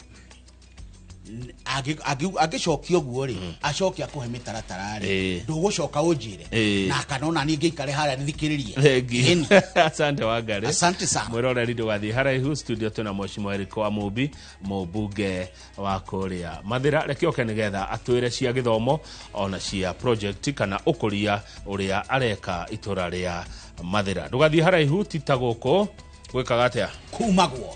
Angĩcokia ũguo rĩ, acoke akũhe mĩtaratara rĩ, Ĩĩ. ndũgũcoka ũnjĩre? Ĩĩ. Na kana ona niĩ ngĩikare harĩa nĩthikĩrĩrie. Thengi. Asante Wangari. Asante sana. Mwĩroreri, ndũgathiĩ haraihu, studio twĩna Mheshimiwa Eric wa Mumbi, mũmbunge wa kũrĩa Mathĩra. Reke oke nĩgetha atwĩre cia gĩthomo ona cia project kana ũkũria ũrĩa areka itũra rĩa Mathĩra. Ndũgathiĩ haraihu, tita gũkũ gwĩkaga atĩa? Kumagwo.